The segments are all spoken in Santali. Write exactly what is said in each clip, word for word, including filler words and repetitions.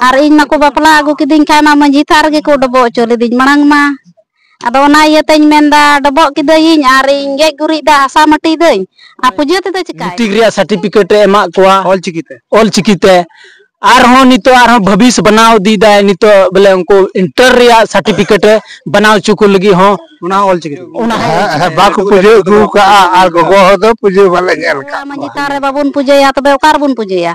ᱟᱨ ᱤᱧ ᱢᱟᱠᱚ ᱵᱟᱯᱞᱟ ᱟᱹᱜᱩ ᱠᱤᱫᱤᱧ ᱠᱷᱟᱡ ᱢᱟ ᱢᱟᱹᱡᱷᱤ ᱛᱷᱟᱱ ᱨᱮᱜᱮ ᱠᱚ ᱰᱚᱵᱚᱜ ᱦᱚᱪᱚ ᱞᱤᱫᱤᱧ ᱢᱟᱲᱟᱝ ᱢᱟ᱾ ᱟᱫᱚ ᱚᱱᱟ ᱤᱭᱟᱹᱛᱮᱧ ᱢᱮᱱᱫᱟ, ᱰᱚᱵᱚᱜ ᱠᱤᱫᱟᱹᱧ ᱟᱨ ᱤᱧ ᱜᱮᱡ ᱜᱩᱨᱤᱡ ᱫᱟ, ᱦᱟᱥᱟ ᱢᱟᱹᱴᱤ ᱫᱟᱹᱧ, ᱟᱨ ᱯᱩᱡᱟᱹ ᱛᱮᱫᱚ ᱪᱤᱠᱟᱹᱭ? ᱢᱮᱴᱨᱤᱠ ᱨᱮᱭᱟᱜ ᱥᱟᱨᱴᱤᱯᱷᱤᱠᱮᱴ ᱮ ᱮᱢᱟᱜ ᱠᱚᱣᱟ ᱚᱞᱪᱤᱠᱤ ᱛᱮ᱾ ᱚᱞᱪᱤᱠᱤ ᱛᱮ᱾ ᱟᱨᱦᱚᱸ ᱱᱤᱛᱚᱜ ᱟᱨᱦᱚᱸ ᱵᱷᱟᱹᱵᱤᱥ ᱵᱮᱱᱟᱣ ᱤᱫᱤᱭᱮᱫᱟᱭ, ᱱᱤᱛᱚᱜ ᱵᱚᱞᱮ ᱩᱱᱠᱩ ᱤᱱᱴᱟᱨ ᱨᱮᱭᱟᱜ ᱥᱟᱨᱴᱤᱯᱷᱤᱠᱮᱴ ᱮ ᱵᱮᱱᱟᱣ ᱦᱚᱪᱚ ᱠᱚ ᱞᱟᱹᱜᱤᱫ ᱦᱚᱸ᱾ ᱚᱱᱟ ᱦᱚᱸ ᱚᱞᱪᱤᱠᱤ ᱛᱮ᱾ ᱚᱱᱟ ᱦᱚᱸ ᱦᱮᱸ, ᱦᱮᱸ, ᱵᱟᱠᱚ ᱯᱩᱡᱟᱹ ᱟᱹᱜᱩ ᱠᱟᱜᱼᱟ ᱟᱨ ᱜᱚᱜᱚ ᱦᱚᱲ ᱫᱚ ᱯᱩᱡᱟᱹ ᱵᱟᱞᱮ ᱧᱮᱞ ᱠᱟᱜ ᱢᱟᱹᱡᱷᱤ ᱠᱚᱣᱟ᱾ ᱛᱷᱟᱱ ᱨᱮ ᱵᱟᱵᱚᱱ ᱯᱩᱡᱟᱹᱭᱟ, ᱛᱚᱵᱮ ᱚᱠᱟ ᱨᱮᱵᱚᱱ ᱯᱩᱡᱟᱹᱭᱟ?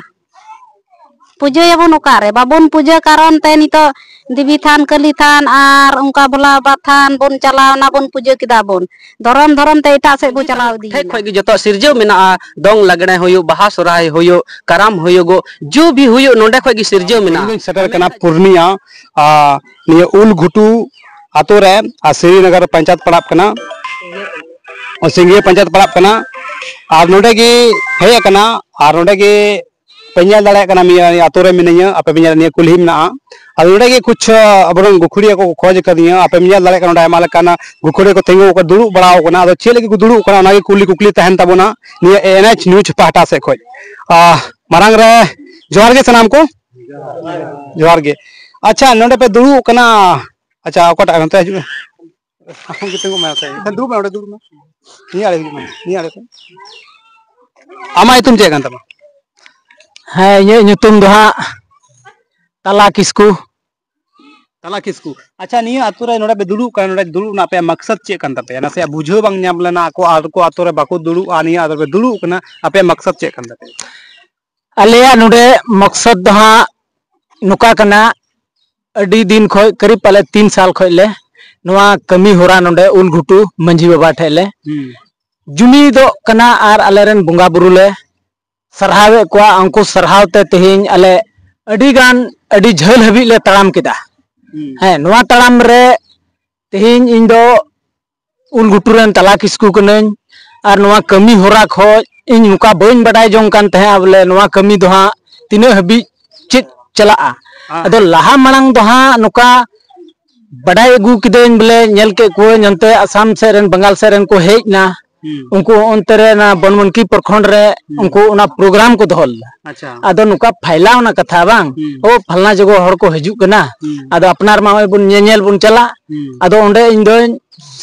ᱯᱩᱡᱟᱹᱭᱟᱵᱚᱱ ᱚᱠᱟᱨᱮ? ᱵᱟᱵᱚᱱ ᱯᱩᱡᱟᱹ ᱠᱟᱨᱚᱱ ᱛᱮ ᱱᱤᱛᱚᱜ ᱫᱮᱵᱤ ᱛᱷᱟᱱ, ᱠᱟᱹᱞᱤ ᱛᱷᱟᱱ ᱟᱨ ᱚᱱᱠᱟ ᱵᱷᱳᱞᱟ ᱵᱟᱵᱟ ᱛᱷᱟᱱ ᱵᱚᱱ ᱪᱟᱞᱟᱣ ᱱᱟ, ᱵᱚᱱ ᱯᱩᱡᱟᱹ ᱠᱮᱫᱟ ᱵᱚᱱ, ᱫᱷᱚᱨᱚᱢ ᱫᱷᱚᱨᱚᱢ ᱛᱮ ᱮᱴᱟᱜ ᱥᱮᱫ ᱵᱚ ᱪᱟᱞᱟᱣ ᱤᱫᱤᱭᱮᱱᱟ᱾ ᱴᱷᱮᱡ ᱠᱷᱚᱡ ᱜᱮ ᱡᱚᱛᱚᱣᱟᱜ ᱥᱤᱨᱡᱟᱹᱣ ᱢᱮᱱᱟᱜᱼᱟ᱾ ᱫᱚᱝ ᱞᱟᱜᱽᱲᱮ ᱦᱩᱭᱩᱜ, ᱵᱟᱦᱟ ᱥᱚᱨᱦᱟᱭ ᱦᱩᱭᱩᱜ, ᱠᱟᱨᱟᱢ ᱦᱩᱭᱩᱜᱚᱜ, ᱡᱚ ᱵᱤ ᱦᱩᱭᱩᱜ, ᱱᱚᱰᱮ ᱠᱷᱚᱡ ᱜᱮ ᱥᱤᱨᱡᱟᱹᱣ ᱢᱮᱱᱟᱜᱼᱟ᱾ ᱤᱧ ᱫᱚᱧ ᱥᱮᱴᱮᱨ ᱠᱟᱱᱟ ᱯᱩᱨᱱᱤᱭᱟ, ᱟᱨ ᱱᱤᱭᱟᱹ ᱩᱞ ᱜᱷᱩᱴᱩ ᱟᱛᱳ ᱨᱮ, ᱟᱨ ᱥᱨᱤᱱᱚᱜᱚᱨ ᱯᱚᱧᱪᱟᱭᱮᱛ ᱯᱟᱲᱟᱜ ᱠᱟᱱᱟ, ᱥᱤᱝᱜᱤᱭᱟᱹ ᱯᱚᱧᱪᱟᱭᱮᱛ ᱯᱟᱲᱟᱜ ᱠᱟᱱᱟ᱾ ᱟᱨ ᱱᱚᱰᱮ ᱜᱮ ᱦᱮᱡ ᱟᱠᱟᱱᱟ, ᱟᱨ ᱱᱚᱰᱮ ᱜᱮ ᱯᱮ ᱧᱮᱞ ᱫᱟᱲᱮᱭᱟᱜ ᱠᱟᱱᱟ, ᱱᱤᱭᱟᱹ ᱟᱛᱳ ᱨᱮ ᱢᱤᱱᱟᱹᱧᱟ, ᱟᱯᱮ ᱯᱮ ᱧᱮᱞ, ᱱᱤᱭᱟᱹ ᱠᱩᱞᱦᱤ ᱢᱮᱱᱟᱜᱼᱟ᱾ ᱟᱫᱚ ᱱᱚᱰᱮ ᱜᱮ ᱠᱩᱪ, ᱟᱵᱚᱨᱮᱱ ᱜᱩᱠᱷᱩᱲᱤᱭᱟᱹ ᱠᱚ ᱠᱷᱚᱡᱽ ᱟᱠᱟᱫᱤᱧᱟ, ᱟᱯᱮ ᱯᱮ ᱧᱮᱞ ᱫᱟᱲᱮᱭᱟᱜ ᱠᱟᱱᱟ, ᱱᱚᱰᱮ ᱟᱭᱢᱟ ᱞᱮᱠᱟᱱ ᱜᱩᱠᱷᱩᱲᱤᱭᱟᱹ ᱠᱚ ᱛᱤᱸᱜᱩ ᱟᱠᱟᱱᱟ, ᱫᱩᱲᱩᱵ ᱵᱟᱲᱟ ᱟᱠᱟᱱᱟ᱾ ᱟᱫᱚ ᱪᱮᱫ ᱞᱟᱹᱜᱤᱫ ᱠᱚ ᱫᱩᱲᱩᱵ ᱟᱠᱟᱱᱟ, ᱚᱱᱟᱜᱮ ᱠᱩᱞᱤ ᱠᱩᱠᱞᱤ ᱛᱟᱦᱮᱱ ᱛᱟᱵᱚᱱᱟ ᱱᱤᱭᱟᱹ ᱮᱱ ᱮᱪ ᱱᱤᱭᱩᱡᱽ ᱯᱟᱦᱴᱟ ᱥᱮᱫ ᱠᱷᱚᱡ᱾ ᱟᱦ, ᱢᱟᱲᱟᱝ ᱨᱮ ᱡᱚᱦᱟᱨ ᱜᱮ ᱥᱟᱱᱟᱢ ᱠᱚ, ᱡᱚᱦᱟᱨ ᱜᱮ᱾ ᱟᱪᱪᱷᱟ, ᱱᱚᱰᱮ ᱯᱮ ᱫᱩᱲᱩᱵ ᱠᱟᱱᱟ, ᱟᱪᱪᱷᱟ, ᱚᱠᱟᱴᱟᱜ ᱱᱚᱛᱮ ᱦᱤᱡᱩᱜ ᱢᱮ᱾ ᱟᱢ ᱜᱮ ᱛᱤᱸᱜᱩ ᱢᱮ, ᱱᱚᱛᱮ ᱫᱩᱲᱩᱵ ᱢᱮ, ᱚᱸᱰᱮ ᱫᱩᱲᱩᱵ ᱢᱮ, ᱱᱤᱭᱟᱹ ᱟᱲᱮ ᱦᱤᱡᱩᱜ ᱢᱮ, ᱱᱤᱭᱟᱹ ᱟᱲᱮ ᱠᱷᱚᱱ᱾ ᱟᱢᱟᱜ ᱧᱩᱛᱩᱢ ᱪᱮᱫ ᱠᱟᱱ ᱛᱟᱢᱟ? ᱦᱮᱸ, ᱤᱧᱟᱹᱜ ᱧᱩᱛᱩᱢ ᱫᱚ ᱦᱟᱸᱜ ᱛᱟᱞᱟ ᱠᱤᱥᱠᱩ᱾ ᱛᱟᱞᱟ ᱠᱤᱥᱠᱩ᱾ ᱟᱪᱪᱷᱟ, ᱱᱤᱭᱟᱹ ᱟᱛᱳ ᱨᱮ ᱱᱚᱰᱮ ᱯᱮ ᱫᱩᱲᱩᱵ ᱠᱟᱱᱟ, ᱱᱚᱰᱮ ᱫᱩᱲᱩᱵ ᱨᱮᱱᱟᱜ ᱟᱯᱮᱭᱟᱜ ᱢᱟᱠᱥᱟᱫ ᱪᱮᱫ ᱠᱟᱱ ᱛᱟᱯᱮᱭᱟ? ᱱᱟᱥᱮᱭᱟᱜ ᱵᱩᱡᱷᱟᱹᱣ ᱵᱟᱝ ᱧᱟᱢ ᱞᱮᱱᱟ, ᱟᱠᱚ ᱟᱨ ᱠᱚ ᱟᱛᱳ ᱨᱮ ᱵᱟᱠᱚ ᱫᱩᱲᱩᱵᱼᱟ, ᱱᱤᱭᱟᱹ ᱟᱛᱳ ᱨᱮ ᱫᱩᱲᱩᱵ ᱠᱟᱱᱟ, ᱟᱯᱮᱭᱟᱜ ᱢᱟᱠᱥᱟᱫ ᱪᱮᱫ ᱠᱟᱱ ᱛᱟᱯᱮᱭᱟ? ᱟᱞᱮᱭᱟᱜ ᱱᱚᱰᱮ ᱢᱚᱠᱥᱚᱫ ᱫᱚ ᱦᱟᱸᱜ ᱱᱚᱝᱠᱟ ᱠᱟᱱᱟ, ᱟᱹᱰᱤ ᱫᱤᱱ ᱠᱷᱚᱡ, ᱠᱟᱹᱨᱤᱵ ᱯᱟᱞᱮ ᱛᱤᱱ ᱥᱟᱞ ᱠᱷᱚᱡ ᱞᱮ ᱱᱚᱣᱟ ᱠᱟᱹᱢᱤ ᱦᱚᱨᱟ ᱱᱚᱰᱮ ᱩᱞ ᱜᱷᱩᱴᱩ ᱢᱟᱹᱡᱷᱤ ᱵᱟᱵᱟ ᱴᱷᱮᱡ ᱞᱮ ᱦᱩᱸ᱾ ᱡᱩᱢᱤᱫᱚᱜ ᱠᱟᱱᱟ ᱟᱨ ᱟᱞᱮᱨᱮᱱ ᱵᱚᱸᱜᱟ ᱵᱩᱨᱩ ᱞᱮ ᱥᱟᱨᱦᱟᱣᱮᱫ ᱠᱚᱣᱟ᱾ ᱩᱱᱠᱩ ᱥᱟᱨᱦᱟᱣ ᱛᱮ ᱛᱮᱦᱮᱧ ᱟᱞᱮ ᱟᱹᱰᱤ ᱜᱟᱱ, ᱟᱹᱰᱤ ᱡᱷᱟᱹᱞ ᱦᱟᱹᱵᱤᱡ ᱞᱮ ᱛᱟᱲᱟᱢ ᱠᱮᱫᱟ᱾ ᱦᱩᱸ᱾ ᱦᱮᱸ, ᱱᱚᱣᱟ ᱛᱟᱲᱟᱢ ᱨᱮ ᱛᱮᱦᱮᱧ ᱤᱧ ᱫᱚ ᱩᱞ ᱜᱷᱩᱴᱩ ᱨᱮᱱ ᱛᱟᱞᱟ ᱠᱤᱥᱠᱩ ᱠᱟᱹᱱᱟᱹᱧ᱾ ᱟᱨ ᱱᱚᱣᱟ ᱠᱟᱹᱢᱤ ᱦᱚᱨᱟ ᱠᱷᱚᱡ ᱤᱧ ᱱᱚᱝᱠᱟ ᱵᱟᱹᱧ ᱵᱟᱰᱟᱭ ᱡᱚᱝ ᱠᱟᱱ ᱛᱟᱦᱮᱸᱜᱼᱟ, ᱵᱚᱞᱮ ᱱᱚᱣᱟ ᱠᱟᱹᱢᱤ ᱫᱚ ᱦᱟᱸᱜ ᱛᱤᱱᱟᱹᱜ ᱦᱟᱹᱵᱤᱡ ᱪᱮᱫ ᱪᱟᱞᱟᱜᱼᱟ᱾ ᱦᱮᱸ᱾ ᱟᱫᱚ ᱞᱟᱦᱟ ᱢᱟᱲᱟᱝ ᱫᱚ ᱦᱟᱸᱜ ᱱᱚᱝᱠᱟ ᱵᱟᱰᱟᱭ ᱟᱹᱜᱩ ᱠᱤᱫᱟᱹᱧ, ᱵᱚᱞᱮ ᱧᱮᱞ ᱠᱮᱫ ᱠᱚᱣᱟᱹᱧ ᱚᱱᱛᱮ ᱟᱥᱟᱢ ᱥᱮᱫ ᱨᱮᱱ, ᱵᱟᱝᱜᱟᱞ ᱥᱮᱫ ᱨᱮᱱ ᱠᱚ ᱦᱮᱡ ᱮᱱᱟ, ᱦᱩᱸ᱾ ᱩᱱᱠᱩ ᱚᱱᱛᱮ ᱨᱮ ᱚᱱᱟ ᱵᱚᱱᱢᱩᱱᱠᱤ ᱯᱨᱚᱠᱷᱚᱸᱰ ᱨᱮ ᱦᱩᱸ᱾ ᱩᱱᱠᱩ ᱚᱱᱟ ᱯᱨᱳᱜᱨᱟᱢ ᱠᱚ ᱫᱚᱦᱚ ᱞᱮᱫᱟ᱾ ᱟᱪᱪᱷᱟ᱾ ᱟᱫᱚ ᱱᱚᱝᱠᱟ ᱯᱷᱟᱭᱞᱟᱣ ᱚᱱᱟ ᱠᱟᱛᱷᱟ ᱵᱟᱝ, ᱦᱩᱸ᱾ ᱳ ᱯᱷᱟᱞᱱᱟ ᱡᱚᱜᱚ ᱦᱚᱲ ᱠᱚ ᱦᱤᱡᱩᱜ ᱠᱟᱱᱟ, ᱦᱩᱸ᱾ ᱟᱫᱚ ᱟᱯᱱᱟᱨ ᱢᱟ ᱱᱚᱜᱼᱚᱭ ᱵᱚᱱ ᱧᱮᱧᱮᱞ ᱵᱚᱱ ᱪᱟᱞᱟᱜ᱾ ᱦᱩᱸ᱾ ᱟᱫᱚ ᱚᱸᱰᱮ ᱤᱧ ᱫᱚᱧ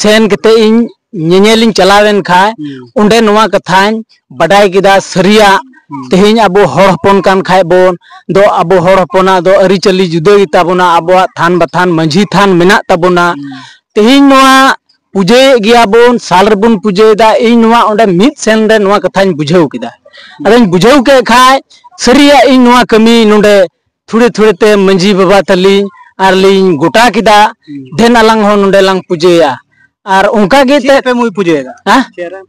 ᱥᱮᱱ ᱠᱟᱛᱮ ᱤᱧ ᱧᱮᱧᱮᱞᱤᱧ ᱪᱟᱞᱟᱣᱮᱱ ᱠᱷᱟᱡ, ᱦᱩᱸ᱾ ᱚᱸᱰᱮ ᱱᱚᱣᱟ ᱠᱟᱛᱷᱟᱧ ᱵᱟᱰᱟᱭ ᱠᱮᱫᱟ ᱥᱟᱹᱨᱤᱭᱟᱜ᱾ ᱦᱩᱸ᱾ ᱛᱮᱦᱮᱧ ᱟᱵᱚ ᱦᱚᱲ ᱦᱚᱯᱚᱱ ᱠᱟᱱ ᱠᱷᱟᱡ ᱵᱚᱱ, ᱫᱚ ᱟᱵᱚ ᱦᱚᱲ ᱦᱚᱯᱚᱱᱟᱜ ᱫᱚ ᱟᱹᱨᱤᱪᱟᱹᱞᱤ ᱡᱩᱫᱟᱹ ᱜᱮᱛᱟ ᱵᱚᱱᱟ, ᱟᱵᱚᱣᱟᱜ ᱛᱷᱟᱱ ᱵᱟᱛᱷᱟᱱ ᱢᱟᱹᱡᱷᱤ ᱛᱷᱟᱱ ᱢᱮᱱᱟᱜ ᱛᱟᱵᱚᱱᱟ᱾ ᱦᱩᱸ᱾ ᱛᱮᱦᱮᱧ ᱱᱚᱣᱟ ᱯᱩᱡᱟᱹᱭᱮᱫ ᱜᱮᱭᱟ ᱵᱚᱱ, ᱥᱟᱞ ᱨᱮᱵᱚᱱ ᱯᱩᱡᱟᱹᱭᱮᱫᱟ᱾ ᱤᱧ ᱱᱚᱣᱟ ᱚᱸᱰᱮ ᱢᱤᱫ ᱥᱮᱱ ᱨᱮ ᱱᱚᱣᱟ ᱠᱟᱛᱷᱟᱧ ᱵᱩᱡᱷᱟᱹᱣ ᱠᱮᱫᱟ᱾ ᱦᱩᱸ᱾ ᱟᱫᱚᱧ ᱵᱩᱡᱷᱟᱹᱣ ᱠᱮᱫ ᱠᱷᱟᱡ ᱥᱟᱹᱨᱤᱭᱟᱜ ᱤᱧ ᱱᱚᱣᱟ ᱠᱟᱹᱢᱤ ᱱᱚᱰᱮ ᱛᱷᱩᱲᱮ ᱛᱷᱩᱲᱮ ᱛᱮ ᱢᱟᱹᱡᱷᱤ ᱵᱟᱵᱟ ᱛᱟᱹᱞᱤᱧ ᱟᱨ ᱞᱤᱧ ᱜᱚᱴᱟ ᱠᱮᱫᱟ, ᱦᱩᱸ᱾ ᱫᱮᱱ ᱟᱞᱟᱝ ᱦᱚᱸ ᱱᱚᱰᱮ ᱞᱟᱝ ᱯᱩᱡᱟᱹᱭᱟ᱾ ᱟᱨ ᱚᱱᱠᱟ ᱜᱮ ᱪᱮᱫ ᱛᱮ ᱯᱮ ᱢᱩᱭ ᱯᱩᱡᱟᱹᱭᱮᱫᱟ? ᱦᱮᱸ? ᱪᱮᱫ ᱨᱮ?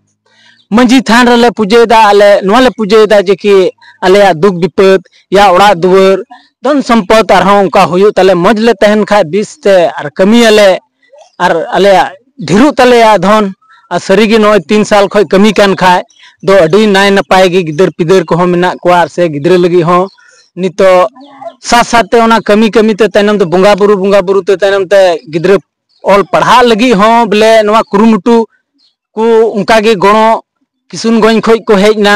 ᱢᱟᱹᱡᱷᱤ ᱛᱷᱟᱱ ᱨᱮᱞᱮ ᱯᱩᱡᱟᱹᱭᱮᱫᱟ, ᱟᱞᱮ ᱱᱚᱣᱟ ᱞᱮ ᱯᱩᱡᱟᱹᱭᱮᱫᱟ ᱡᱮ ᱠᱤ ᱟᱞᱮᱭᱟᱜ ᱫᱩᱠ ᱵᱤᱯᱚᱫ ᱭᱟ ᱚᱲᱟᱜ ᱫᱩᱣᱟᱹᱨ, ᱫᱷᱚᱱ ᱥᱚᱢᱯᱚᱫ ᱟᱨᱦᱚᱸ ᱚᱱᱠᱟ ᱦᱩᱭᱩᱜ ᱛᱟᱞᱮ, ᱢᱚᱡᱽ ᱞᱮ ᱛᱟᱦᱮᱱ ᱠᱷᱟᱡ ᱵᱤᱥ ᱛᱮ ᱟᱨ ᱠᱟᱹᱢᱤᱭᱟᱞᱮ ᱟᱨ ᱟᱞᱮᱭᱟᱜ ᱰᱷᱮᱨᱚᱜ ᱛᱟᱞᱮᱭᱟ ᱫᱷᱚᱱ᱾ ᱟᱨ ᱥᱟᱹᱨᱤᱜᱮ ᱱᱚᱜᱼᱚᱭ ᱛᱤᱱ ᱥᱟᱞ ᱠᱷᱚᱡ ᱠᱟᱹᱢᱤ ᱠᱟᱱ ᱠᱷᱟᱡ ᱫᱚ ᱟᱹᱰᱤ ᱱᱟᱭ ᱱᱟᱯᱟᱭ ᱜᱮ ᱜᱤᱫᱟᱹᱨ ᱯᱤᱫᱟᱹᱨ ᱠᱚᱦᱚᱸ ᱢᱮᱱᱟᱜ ᱠᱚᱣᱟ, ᱟᱨ ᱥᱮ ᱜᱤᱫᱽᱨᱟᱹ ᱞᱟᱹᱜᱤᱫ ᱦᱚᱸ ᱱᱤᱛᱚᱜ ᱥᱟᱛ ᱥᱟᱛ ᱛᱮ ᱚᱱᱟ ᱠᱟᱹᱢᱤ ᱠᱟᱹᱢᱤ ᱛᱮ ᱛᱟᱭᱱᱚᱢ ᱛᱮ ᱵᱚᱸᱜᱟ ᱵᱩᱨᱩ, ᱵᱚᱸᱜᱟ ᱵᱩᱨᱩ ᱛᱮ ᱛᱟᱭᱱᱚᱢ ᱛᱮ ᱜᱤᱫᱽᱨᱟᱹ ᱚᱞ ᱯᱟᱲᱦᱟᱜ ᱞᱟᱹᱜᱤᱫ ᱦᱚᱸ ᱵᱚᱞᱮ ᱱᱚᱣᱟ ᱠᱩᱨᱩᱢᱩᱴᱩ ᱠᱚ ᱚᱱᱠᱟ ᱜᱮ ᱜᱚᱲᱚ ᱠᱤᱥᱩᱱᱜᱚᱸᱡᱽ ᱠᱷᱚᱡ ᱠᱚ ᱦᱮᱡ ᱮᱱᱟ᱾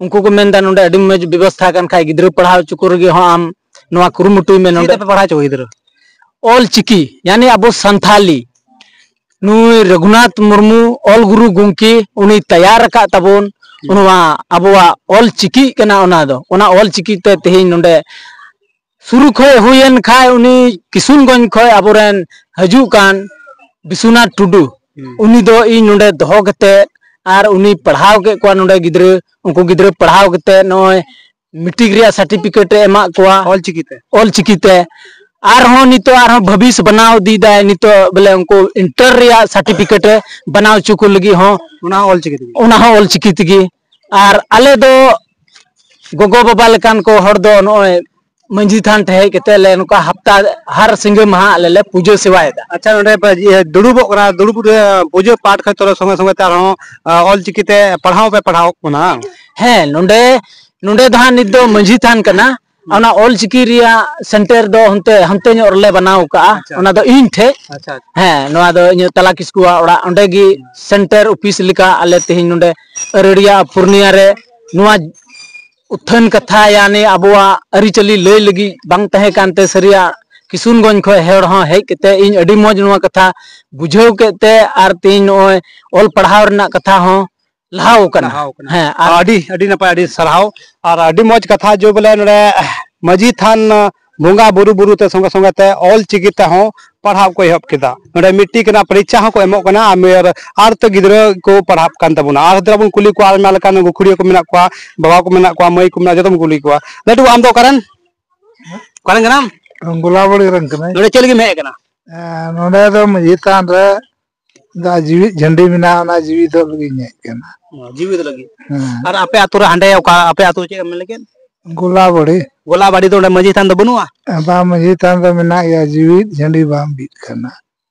ᱩᱱᱠᱩ ᱠᱚ ᱢᱮᱱᱫᱟ ᱱᱚᱰᱮ ᱟᱹᱰᱤ ᱢᱚᱡᱽ ᱵᱮᱵᱚᱥᱛᱷᱟ ᱠᱟᱱ ᱠᱷᱟᱡ ᱜᱤᱫᱽᱨᱟᱹ ᱯᱟᱲᱦᱟᱣ ᱦᱚᱪᱚ ᱠᱚ ᱨᱮᱜᱮ ᱦᱚᱸ ᱟᱢ ᱱᱚᱣᱟ ᱠᱩᱨᱩᱢᱩᱴᱩᱭ ᱢᱮ᱾ ᱪᱮᱫ ᱱᱚᱰᱮ ᱛᱮᱯᱮ ᱯᱟᱲᱦᱟᱣ ᱦᱚᱪᱚ ᱠᱚᱣᱟ ᱜᱤᱫᱽᱨᱟᱹ? ᱚᱞ ᱪᱤᱠᱤ, ᱭᱟᱱᱤ ᱟᱵᱚ ᱥᱟᱱᱛᱷᱟᱞᱤ, ᱱᱩᱭ ᱨᱚᱜᱷᱩᱱᱟᱛᱷ ᱢᱩᱨᱢᱩ ᱚᱞ ᱜᱩᱨᱩ ᱜᱚᱢᱠᱮ ᱩᱱᱤ ᱛᱮᱭᱟᱨ ᱟᱠᱟᱫ ᱛᱟᱵᱚᱱ, ᱦᱩᱸ᱾ ᱱᱚᱣᱟ ᱟᱵᱚᱣᱟᱜ ᱚᱞ ᱪᱤᱠᱤ ᱠᱟᱱᱟ᱾ ᱚᱱᱟ ᱫᱚ, ᱚᱱᱟ ᱚᱞ ᱪᱤᱠᱤ ᱛᱮ ᱛᱮᱦᱮᱧ ᱱᱚᱰᱮ ᱥᱩᱨᱩ ᱠᱷᱚᱡ ᱦᱩᱭᱮᱱ ᱠᱷᱟᱡ ᱩᱱᱤ ᱠᱤᱥᱩᱱᱜᱚᱸᱡᱽ ᱠᱷᱚᱡ ᱟᱵᱚᱨᱮᱱ ᱦᱤᱡᱩᱜ ᱠᱟᱱ ᱵᱤᱥᱩᱱᱟᱛᱷ ᱴᱩᱰᱩ, ᱦᱩᱸ᱾ ᱩᱱᱤ ᱫᱚ ᱤᱧ ᱱᱚᱰᱮ ᱫᱚᱦᱚ ᱠᱟᱛᱮ ᱟᱨ ᱩᱱᱤ ᱯᱟᱲᱦᱟᱣ ᱠᱮᱫ ᱠᱚᱣᱟ ᱱᱚᱰᱮ ᱜᱤᱫᱽᱨᱟᱹ, ᱩᱱᱠᱩ ᱜᱤᱫᱽᱨᱟᱹ ᱯᱟᱲᱦᱟᱣ ᱠᱟᱛᱮ ᱱᱚᱜᱼᱚᱭ ᱢᱮᱴᱨᱤᱠ ᱨᱮᱭᱟᱜ ᱥᱟᱨᱴᱤᱯᱷᱤᱠᱮᱴ ᱮ ᱮᱢᱟᱜ ᱠᱚᱣᱟ ᱚᱞᱪᱤᱠᱤ ᱛᱮ? ᱚᱞᱪᱤᱠᱤ ᱛᱮ᱾ ᱟᱨᱦᱚᱸ ᱱᱤᱛᱚᱜ ᱟᱨᱦᱚᱸ ᱵᱷᱟᱹᱵᱤᱥ ᱵᱮᱱᱟᱣ ᱤᱫᱤᱭᱮᱫᱟᱭ, ᱱᱤᱛᱚᱜ ᱵᱚᱞᱮ ᱩᱱᱠᱩ ᱤᱱᱴᱟᱨ ᱨᱮᱭᱟᱜ ᱥᱟᱨᱴᱤᱯᱷᱤᱠᱮᱴ ᱮ ᱵᱮᱱᱟᱣ ᱦᱚᱪᱚ ᱠᱚ ᱞᱟᱹᱜᱤᱫ ᱦᱚᱸ᱾ ᱚᱱᱟ ᱦᱚᱸ ᱚᱞᱪᱤᱠᱤ ᱛᱮᱜᱮ? ᱚᱱᱟ ᱦᱚᱸ ᱚᱞᱪᱤᱠᱤ ᱛᱮᱜᱮ᱾ ᱟᱨ ᱟᱞᱮ ᱫᱚ ᱜᱚᱜᱚ ᱵᱟᱵᱟ ᱞᱮᱠᱟᱱ ᱠᱚ ᱦᱚᱲ ᱫᱚ ᱱᱚᱜᱼᱚᱭ ᱢᱟᱹᱡᱷᱤ ᱛᱷᱟᱱ ᱴᱷᱮᱡ ᱦᱮᱡ ᱠᱟᱛᱮ ᱞᱮ ᱱᱚᱝᱠᱟ ᱦᱟᱯᱛᱟ ᱦᱟᱨ ᱥᱤᱸᱜᱟᱹ ᱢᱟᱦᱟ ᱟᱞᱮ ᱞᱮ ᱯᱩᱡᱟᱹ ᱥᱮᱣᱟᱭᱮᱫᱟ᱾ ᱟᱪᱪᱷᱟ, ᱱᱚᱰᱮ ᱯᱮ ᱤᱭᱟᱹ ᱫᱩᱲᱩᱵᱚᱜ ᱠᱟᱱᱟ, ᱫᱩᱲᱩᱵ ᱨᱮ ᱯᱩᱡᱟᱹ ᱯᱟᱴ ᱠᱷᱚᱡ ᱛᱚᱨᱟ ᱥᱚᱸᱜᱮ ᱥᱚᱸᱜᱮ ᱛᱮ ᱟᱨᱦᱚᱸ, ᱟ, ᱚᱞᱪᱤᱠᱤ ᱛᱮ ᱯᱟᱲᱦᱟᱣ ᱯᱮ ᱯᱟᱲᱦᱟᱣᱚᱜ ᱠᱟᱱᱟ? ᱦᱮᱸ, ᱱᱚᱰᱮ, ᱱᱚᱰᱮ ᱫᱚ ᱦᱟᱸᱜ ᱱᱤᱛ ᱫᱚ ᱢᱟᱹᱡᱷᱤ ᱛᱷᱟᱱ ᱠᱟᱱᱟ᱾ ᱚᱱᱟ ᱚᱞ ᱪᱤᱠᱤ ᱨᱮᱭᱟᱜ ᱥᱮᱱᱴᱟᱨ ᱫᱚ ᱦᱟᱱᱛᱮ ᱦᱟᱱᱛᱮ ᱧᱚᱜ ᱨᱮᱞᱮ ᱵᱮᱱᱟᱣ ᱠᱟᱜᱼᱟ᱾ ᱟᱪᱪᱷᱟ᱾ ᱚᱱᱟ ᱫᱚ ᱤᱧ ᱴᱷᱮᱡ᱾ ᱟᱪᱪᱷᱟ, ᱟᱪᱪᱷᱟ᱾ ᱦᱮᱸ, ᱱᱚᱣᱟ ᱫᱚ ᱤᱧᱟᱹᱜ ᱛᱟᱞᱟ ᱠᱤᱥᱠᱩᱣᱟᱜ ᱚᱲᱟᱜ, ᱚᱸᱰᱮ ᱜᱮ ᱥᱮᱱᱴᱟᱨ ᱚᱯᱷᱤᱥ ᱞᱮᱠᱟ ᱟᱞᱮ ᱛᱮᱦᱮᱧ ᱱᱚᱰᱮ ᱟᱹᱨᱟᱹᱲᱤᱭᱟ ᱯᱩᱨᱱᱤᱭᱟ ᱨᱮ ᱱᱚᱣᱟ ᱩᱛᱷᱟᱹᱱ ᱠᱟᱛᱷᱟ, ᱭᱟᱱᱤ ᱟᱵᱚᱣᱟᱜ ᱟᱹᱨᱤᱪᱟᱹᱞᱤ ᱞᱟᱹᱭ ᱞᱟᱹᱜᱤᱫ ᱵᱟᱝ ᱛᱟᱦᱮᱸ ᱠᱟᱱᱛᱮ ᱥᱟᱹᱨᱤᱭᱟᱜ ᱠᱤᱥᱩᱱᱜᱚᱸᱡᱽ ᱠᱷᱚᱱ ᱦᱚᱲ ᱦᱚᱸ ᱦᱮᱡ ᱠᱟᱛᱮ ᱤᱧ ᱟᱹᱰᱤ ᱢᱚᱡᱽ ᱱᱚᱣᱟ ᱠᱟᱛᱷᱟ ᱵᱩᱡᱷᱟᱹᱣ ᱠᱮᱫ ᱛᱮ ᱟᱨ ᱛᱮᱦᱮᱧ ᱱᱚᱜᱼᱚᱭ ᱚᱞ ᱯᱟᱲᱦᱟᱣ ᱨᱮᱱᱟᱜ ᱠᱟᱛᱷᱟ ᱦᱚᱸ ᱞᱟᱦᱟᱣ ᱠᱟᱱᱟ᱾ ᱞᱟᱦᱟᱣ ᱠᱟᱱᱟ᱾ ᱦᱮᱸ, ᱟᱨ ᱟᱹᱰᱤ, ᱟᱹᱰᱤ ᱱᱟᱯᱟᱭ, ᱟᱹᱰᱤ ᱥᱟᱨᱦᱟᱣ᱾ ᱟᱨ ᱟᱹᱰᱤ ᱢᱚᱡᱽ ᱠᱟᱛᱷᱟ ᱡᱮ ᱵᱚᱞᱮ ᱱᱚᱰᱮ ᱢᱟᱹᱡᱷᱤ ᱛᱷᱟᱱ ᱵᱚᱸᱜᱟ ᱵᱩᱨᱩ, ᱵᱩᱨᱩ ᱛᱮ ᱥᱚᱸᱜᱮ ᱥᱚᱸᱜᱮ ᱛᱮ ᱚᱞ ᱪᱤᱠᱤ ᱛᱮᱦᱚᱸ ᱯᱟᱲᱦᱟᱣ ᱠᱚ ᱮᱦᱚᱵ ᱠᱮᱫᱟ᱾ ᱱᱚᱰᱮ ᱢᱤᱫᱴᱤᱡ ᱠᱟᱱᱟ ᱯᱚᱨᱤᱪᱪᱷᱟ ᱦᱚᱸᱠᱚ ᱮᱢᱚᱜ ᱠᱟᱱᱟ, ᱟᱨ ᱢᱤᱫ, ᱟᱨ ᱛᱚ ᱜᱤᱫᱽᱨᱟᱹ ᱠᱚ ᱯᱟᱲᱦᱟᱜ ᱠᱟᱱ ᱛᱟᱵᱚᱱᱟ᱾ ᱟᱨ ᱫᱷᱟᱨᱟ ᱵᱚᱱ ᱠᱩᱞᱤ ᱠᱚᱣᱟ, ᱟᱭᱢᱟ ᱞᱮᱠᱟᱱ ᱜᱟᱹᱠᱷᱩᱲᱤᱭᱟᱹ ᱠᱚ ᱢᱮᱱᱟᱜ ᱠᱚᱣᱟ, ᱵᱟᱵᱟ ᱠᱚ ᱢᱮᱱᱟᱜ ᱠᱚᱣᱟ, ᱢᱟᱹᱭ ᱠᱚ ᱢᱮᱱᱟᱜ, ᱡᱚᱛᱚ ᱵᱚᱱ ᱠᱩᱞᱤ ᱠᱚᱣᱟ᱾ ᱞᱟᱹᱴᱩ ᱵᱟ, ᱟᱢ ᱫᱚ ᱚᱠᱟᱨᱮᱱ? ᱚᱠᱟᱨᱮᱱ ᱠᱟᱱᱟᱢ? ᱜᱳᱞᱟᱵᱟᱲᱤ ᱨᱮᱱ ᱠᱟᱹᱱᱟᱹᱧ᱾ ᱱᱚᱰᱮ ᱪᱮᱫ ᱞᱟᱹᱜᱤᱫ ᱮᱢ ᱦᱮᱡ ᱟᱠᱟᱱᱟ? ᱮᱸ, ᱱᱚᱰᱮ ᱫᱚ ᱢᱟᱹᱡᱷᱤ ᱛᱷᱟᱱ ᱨᱮ ᱫᱟ ᱡᱤᱣᱤᱫ ᱡᱷᱟᱹᱱᱰᱤ ᱢᱮᱱᱟᱜᱼᱟ, ᱚᱱᱟ ᱡᱤᱣᱤᱫ ᱞᱟᱹᱜᱤᱫ ᱤᱧ ᱦᱮᱡ ᱟᱠᱟᱱᱟ᱾ ᱚ, ᱡᱤᱣᱤᱫ ᱞᱟᱹᱜᱤᱫ᱾ ᱦᱮᱸ᱾ ᱟᱨ ᱟᱯᱮ ᱟᱹᱛᱩ ᱨᱮ ᱦᱟᱸᱰᱮ ᱚᱠᱟ, ᱟᱯᱮ ᱟᱹᱛᱩ ᱪᱮᱫ ᱮᱢ ᱢᱮᱱ ᱞᱮᱠᱮᱫ? ᱜᱳᱞᱟᱵᱟᱲᱤ᱾ ᱜᱳᱞᱟᱵᱟᱲᱤ ᱫᱚ ᱚᱸᱰᱮ ᱢᱟᱹᱡᱷᱤ ᱛᱷᱟᱱ ᱫᱚ ᱵᱟᱹᱱᱩᱜᱼᱟ? ᱵᱟᱝ, ᱢᱟᱹᱡᱷᱤ ᱛᱷᱟᱱ ᱫᱚ ᱢᱮᱱᱟᱜ ᱜᱮᱭᱟ, ᱡᱤᱣᱤᱫ ᱡᱷᱟᱹᱱᱰᱤ ᱵᱟᱝ ᱵᱤᱫ ᱠᱟᱱᱟ᱾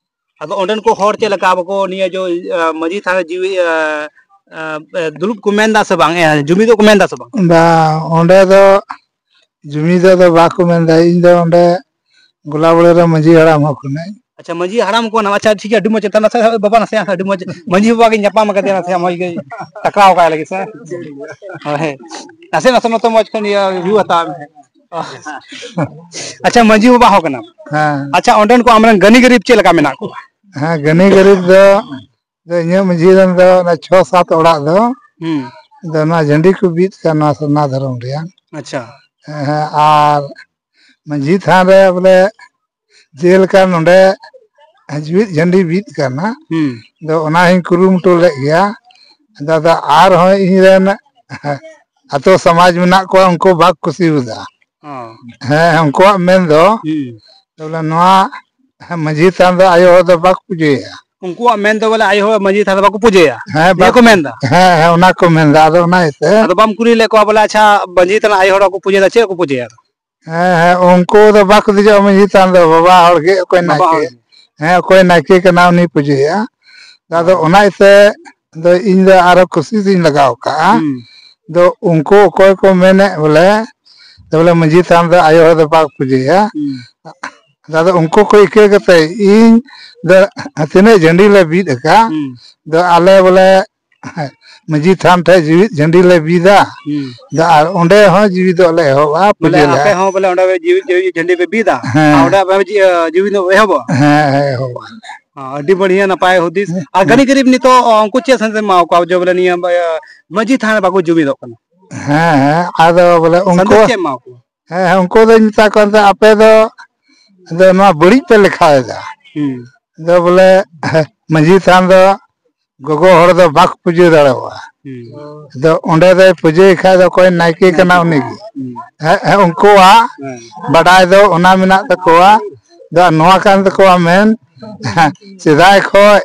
ᱟᱫᱚ ᱚᱸᱰᱮᱱ ᱠᱚ ᱦᱚᱲ ᱪᱮᱫ ᱞᱮᱠᱟ ᱵᱟᱠᱚ ᱱᱤᱭᱟᱹ ᱡᱚ, ᱟ, ᱢᱟᱹᱡᱷᱤ ᱛᱷᱟᱱ ᱨᱮ ᱡᱤᱣᱤ, ᱟ, ᱟ, ᱫᱩᱲᱩᱵ ᱠᱚ ᱢᱮᱱ ᱫᱟ ᱥᱮ ᱵᱟᱝ? ᱮ, ᱡᱩᱢᱤᱫᱚᱜ ᱠᱚ ᱢᱮᱱ ᱫᱟ ᱥᱮ ᱵᱟᱝ? ᱵᱟᱝ, ᱚᱸᱰᱮ ᱫᱚ ᱡᱩᱢᱤᱫᱚᱜ ᱫᱚ ᱵᱟᱠᱚ ᱢᱮᱱ ᱫᱟ᱾ ᱤᱧ ᱫᱚ ᱚᱸᱰᱮ ᱜᱳᱞᱟᱵᱟᱲᱤ ᱨᱮ ᱢᱟᱹᱡᱷᱤ ᱦᱟᱲᱟᱢ ᱦᱚᱸ ᱠᱟᱹᱱᱟᱹᱧ᱾ ᱟᱪᱪᱷᱟ, ᱢᱟᱹᱡᱷᱤ ᱦᱟᱲᱟᱢ ᱠᱚ ᱱᱟᱣᱟ᱾ ᱟᱪᱪᱷᱟ, ᱴᱷᱤᱠ ᱜᱮᱭᱟ, ᱟᱹᱰᱤ ᱢᱚᱡᱽ᱾ ᱱᱟᱥᱮ ᱵᱟᱵᱟ, ᱱᱟᱥᱮ ᱟᱹᱰᱤ ᱢᱚᱡᱽ ᱢᱟᱹᱡᱷᱤ ᱵᱟᱵᱟ ᱜᱮ ᱧᱟᱯᱟᱢ ᱟᱠᱟᱫᱮᱭᱟ, ᱱᱟᱥᱮ ᱢᱚᱡᱽ ᱜᱮ ᱴᱟᱠᱨᱟᱣ ᱠᱟᱭ ᱞᱟᱹᱜᱤᱫ ᱥᱮ᱾ ᱦᱳᱭ, ᱱᱟᱥᱮ ᱱᱟᱥᱮ ᱱᱚᱛᱮ ᱢᱚᱡᱽ ᱠᱷᱚᱱ ᱤᱭᱟᱹ ᱵᱷᱤᱭᱩ ᱦᱟᱛᱟᱣ ᱢᱮ᱾ ᱟᱪᱪᱷᱟ, ᱢᱟᱹᱡᱷᱤ ᱵᱟᱵᱟ ᱦᱚᱸ ᱠᱟᱱᱟᱢ᱾ ᱦᱮᱸ᱾ ᱟᱪᱪᱷᱟ, ᱚᱸᱰᱮᱱ ᱠᱚ ᱟᱢᱨᱮᱱ ᱜᱟᱹᱱᱤ ᱜᱟᱹᱨᱤᱵ ᱪᱮᱫ ᱞᱮᱠᱟ ᱢᱮᱱᱟᱜ ᱠᱚᱣᱟ? ᱦᱮᱸ, ᱜᱟᱹᱱᱤ ᱜᱟᱹᱨᱤᱵ ᱫᱚ, ᱫᱚ ᱤᱧᱟᱹᱜ ᱢᱟᱹᱡᱷᱤ ᱨᱮᱱ ᱫᱚ ᱚᱱᱟ ᱪᱷᱚ ᱥᱟᱛ ᱚᱲᱟᱜ ᱫᱚ, ᱦᱩᱸ᱾ ᱫᱚ ᱱᱚᱣᱟ ᱡᱷᱟᱹᱱᱰᱤ ᱠᱚ ᱵᱤᱫ ᱠᱟᱜ ᱱᱚᱣᱟ ᱥᱟᱨᱱᱟ ᱫᱷᱚᱨᱚᱢ ᱨᱮᱭᱟᱜ᱾ ᱟᱪᱪᱷᱟ᱾ ᱦᱮᱸ, ᱦᱮᱸ, ᱟᱨ ᱢᱟᱹᱡᱷᱤ ᱛᱷᱟᱱ ᱨᱮ ᱵᱚᱞᱮ ᱡᱮᱞᱮᱠᱟ ᱱᱚᱰᱮ ᱡᱤᱣᱤᱫ ᱡᱷᱟᱹᱱᱰᱤ ᱵᱤᱫ ᱠᱟᱱᱟ, ᱦᱩᱸ᱾ ᱫᱚ ᱚᱱᱟ ᱦᱚᱸᱧ ᱠᱩᱨᱩᱢᱩᱴᱩ ᱞᱮᱫ ᱜᱮᱭᱟ᱾ ᱟᱫᱚ, ᱟᱫᱚ ᱟᱨᱦᱚᱸ ᱤᱧ ᱨᱮᱱ ᱟᱛᱳ ᱥᱚᱢᱟᱡᱽ ᱢᱮᱱᱟᱜ ᱠᱚᱣᱟ, ᱩᱱᱠᱩ ᱵᱟᱠᱚ ᱠᱩᱥᱤᱣᱟᱫᱟ᱾ ᱚ᱾ ᱦᱮᱸ, ᱩᱱᱠᱩᱣᱟᱜ ᱢᱮᱱ ᱫᱚ, ᱦᱩᱸ᱾ ᱵᱚᱞᱮ ᱱᱚᱣᱟ ᱢᱟᱹᱡᱷᱤ ᱛᱷᱟᱱ ᱫᱚ ᱟᱭᱳ ᱦᱚᱲ ᱫᱚ ᱵᱟᱠᱚ ᱯᱩᱡᱟᱹᱭᱟ᱾ ᱩᱱᱠᱩᱣᱟᱜ ᱢᱮᱱ ᱫᱚ ᱵᱚᱞᱮ ᱟᱭᱳ ᱦᱚᱲ ᱢᱟᱹᱡᱷᱤ ᱛᱷᱟᱱ ᱫᱚ ᱵᱟᱠᱚ ᱯᱩᱡᱟᱹᱭᱟ, ᱦᱮᱸ, ᱱᱤᱭᱟᱹ ᱠᱚ ᱵᱟᱠᱚ, ᱢᱮᱱ ᱫᱟ? ᱦᱮᱸ, ᱦᱮᱸ, ᱚᱱᱟ ᱠᱚ ᱢᱮᱱ ᱫᱟ᱾ ᱟᱫᱚ ᱚᱱᱟ ᱤᱭᱟᱹᱛᱮ ᱟᱫᱚ ᱵᱟᱢ ᱠᱩᱞᱤ ᱞᱮᱫ ᱠᱚᱣᱟ ᱵᱚᱞᱮ, ᱟᱪᱪᱷᱟ, ᱢᱟᱹᱡᱷᱤ ᱛᱷᱟᱱ ᱟᱭᱳ ᱦᱚᱲ ᱵᱟᱠᱚ ᱯᱩᱡᱟᱹᱭ ᱫᱟ, ᱪᱮᱫ ᱠᱚ ᱯᱩᱡᱟᱹᱭᱟ? ᱦᱮᱸ, ᱦᱮᱸ, ᱩᱱᱠᱩ ᱫᱚ ᱵᱟᱠᱚ ᱫᱮᱡᱚᱜᱼᱟ ᱢᱟᱹᱡᱷᱤ ᱛᱷᱟᱱ ᱫᱚ, ᱵᱟᱵᱟ ᱦᱚᱲ ᱜᱮ ᱚᱠᱚᱭ ᱵᱟᱵᱟ ᱱᱟᱭᱠᱮ᱾ ᱦᱚᱲ ᱜᱮ᱾ ᱦᱮᱸ, ᱚᱠᱚᱭ ᱱᱟᱭᱠᱮ ᱠᱟᱱᱟ ᱩᱱᱤ ᱯᱩᱡᱟᱹᱭᱟ᱾ ᱟᱫᱚ ᱦᱮᱸ᱾ ᱚᱱᱟ ᱤᱭᱟᱹᱛᱮ ᱫᱚ ᱤᱧ ᱫᱚ ᱟᱨᱚ ᱠᱩᱥᱤᱥ ᱤᱧ ᱞᱟᱜᱟᱣ ᱠᱟᱜᱼᱟ᱾ ᱦᱩᱸ᱾ ᱫᱚ ᱩᱱᱠᱩ ᱚᱠᱚᱭ ᱠᱚ ᱢᱮᱱᱮᱫ ᱵᱚᱞᱮ ᱵᱚᱞᱮ ᱢᱟᱹᱡᱷᱤ ᱛᱷᱟᱱ ᱫᱚ ᱟᱭᱳ ᱦᱚᱲ ᱫᱚ ᱵᱟᱠᱚ ᱯᱩᱡᱟᱹᱭᱟ᱾ ᱦᱩᱸ᱾ ᱟᱫᱚ ᱩᱱᱠᱩ ᱠᱚ ᱤᱠᱟᱹ ᱠᱟᱛᱮ ᱤᱧ ᱫᱚ ᱛᱤᱱᱟᱹᱜ ᱡᱷᱟᱹᱱᱰᱤ ᱞᱮ ᱵᱤᱫ ᱟᱠᱟᱫ, ᱦᱩᱸ᱾ ᱫᱚ ᱟᱞᱮ ᱵᱚᱞᱮ ᱢᱟᱹᱡᱷᱤ ᱛᱷᱟᱱ ᱴᱷᱮᱡ ᱡᱤᱣᱤᱫ ᱡᱷᱟᱹᱱᱰᱤ ᱞᱮ ᱵᱤᱫᱟ᱾ ᱦᱩᱸ᱾ ᱫᱚ ᱟᱨ ᱚᱸᱰᱮ ᱦᱚᱸ ᱡᱤᱣᱤᱫᱚᱜ ᱞᱮ ᱮᱦᱚᱵᱟ, ᱵᱚᱞᱮ ᱯᱩᱡᱟᱹ ᱞᱮ ᱟᱯᱮ ᱮᱦᱚᱵᱟ᱾ ᱦᱚᱸ ᱵᱚᱞᱮ ᱚᱸᱰᱮ ᱡᱤᱣᱤᱫ, ᱡᱤᱣᱤᱫ ᱡᱷᱟᱹᱱᱰᱤ ᱯᱮ ᱵᱤᱫᱟ? ᱦᱮᱸ᱾ ᱟᱨ ᱚᱸᱰᱮ ᱟᱯᱮ ᱦᱚᱸ ᱡᱤ-, ᱡᱤᱣᱤᱫ ᱮᱦᱚᱵᱚᱜᱼᱟ? ᱦᱮᱸ, ᱦᱮᱸ, ᱮᱦᱚᱵᱚᱜᱼᱟ᱾ ᱦᱚᱸ, ᱟᱹᱰᱤ ᱵᱟᱹᱲᱤᱭᱟᱹ, ᱱᱟᱯᱟᱭ ᱦᱩᱫᱤᱥ᱾ ᱦᱮᱸ, ᱟᱨ ᱦᱮᱸ᱾ ᱜᱟᱹᱱᱤ ᱜᱟᱹᱨᱤᱵ ᱱᱤᱛᱚᱜ ᱩᱱᱠᱩ ᱪᱮᱫ ᱥᱟᱸᱫᱮᱥ ᱮᱢᱟ ᱠᱚᱣᱟ ᱡᱮ ᱵᱚᱞᱮ ᱱᱤᱭᱟᱹ, ᱤᱭᱟᱹ, ᱢᱟᱹᱡᱷᱤ ᱛᱷᱟᱱ ᱨᱮ ᱵᱟᱠᱚ ᱡᱩᱢᱤᱫᱚᱜ ᱠᱟᱱᱟ? ᱦᱮᱸ, ᱦᱮᱸ, ᱟᱫᱚ ᱵᱚᱞᱮ ᱩᱱᱠᱩ ᱥᱟᱸᱫᱮᱥ ᱪᱮᱫ ᱮᱢᱟ ᱠᱚᱣᱟ? ᱦᱮᱸ, ᱦᱮᱸ, ᱩᱱᱠᱩ ᱫᱚᱧ ᱢᱮᱛᱟ ᱠᱚᱣᱟ, ᱟᱯᱮ ᱫᱚ, ᱫᱚ ᱱᱚᱣᱟ ᱵᱟᱹᱲᱤᱡ ᱯᱮ ᱞᱮᱠᱷᱟᱭᱮᱫᱟ᱾ ᱦᱩᱸ᱾ ᱫᱚ ᱵᱚᱞᱮ ᱢᱟᱹᱡᱷᱤ ᱛᱷᱟᱱ ᱫᱚ ᱜᱚᱜᱚ ᱦᱚᱲ ᱫᱚ ᱵᱟᱠᱚ ᱯᱩᱡᱟᱹ ᱫᱟᱲᱮᱭᱟᱜᱼᱟ᱾ ᱦᱩᱸ᱾ ᱟᱫᱚ ᱚᱸᱰᱮ ᱫᱚᱭ ᱯᱩᱡᱟᱹᱭ ᱠᱷᱟᱡ ᱫᱚ ᱚᱠᱚᱭ ᱱᱟᱭᱠᱮ ᱠᱟᱱᱟ ᱩᱱᱤ ᱜᱮ᱾ ᱦᱩᱸ᱾ ᱦᱮᱸ, ᱦᱮᱸ, ᱩᱱᱠᱩᱣᱟᱜ ᱦᱮᱸ᱾ ᱵᱟᱰᱟᱭ ᱫᱚ ᱚᱱᱟ ᱢᱮᱱᱟᱜ ᱛᱟᱠᱚᱣᱟ᱾ ᱟᱫᱚ ᱱᱚᱣᱟ ᱠᱟᱱ ᱛᱟᱠᱚᱣᱟ ᱢᱮᱱ, ᱥᱮᱫᱟᱭ ᱠᱷᱚᱡ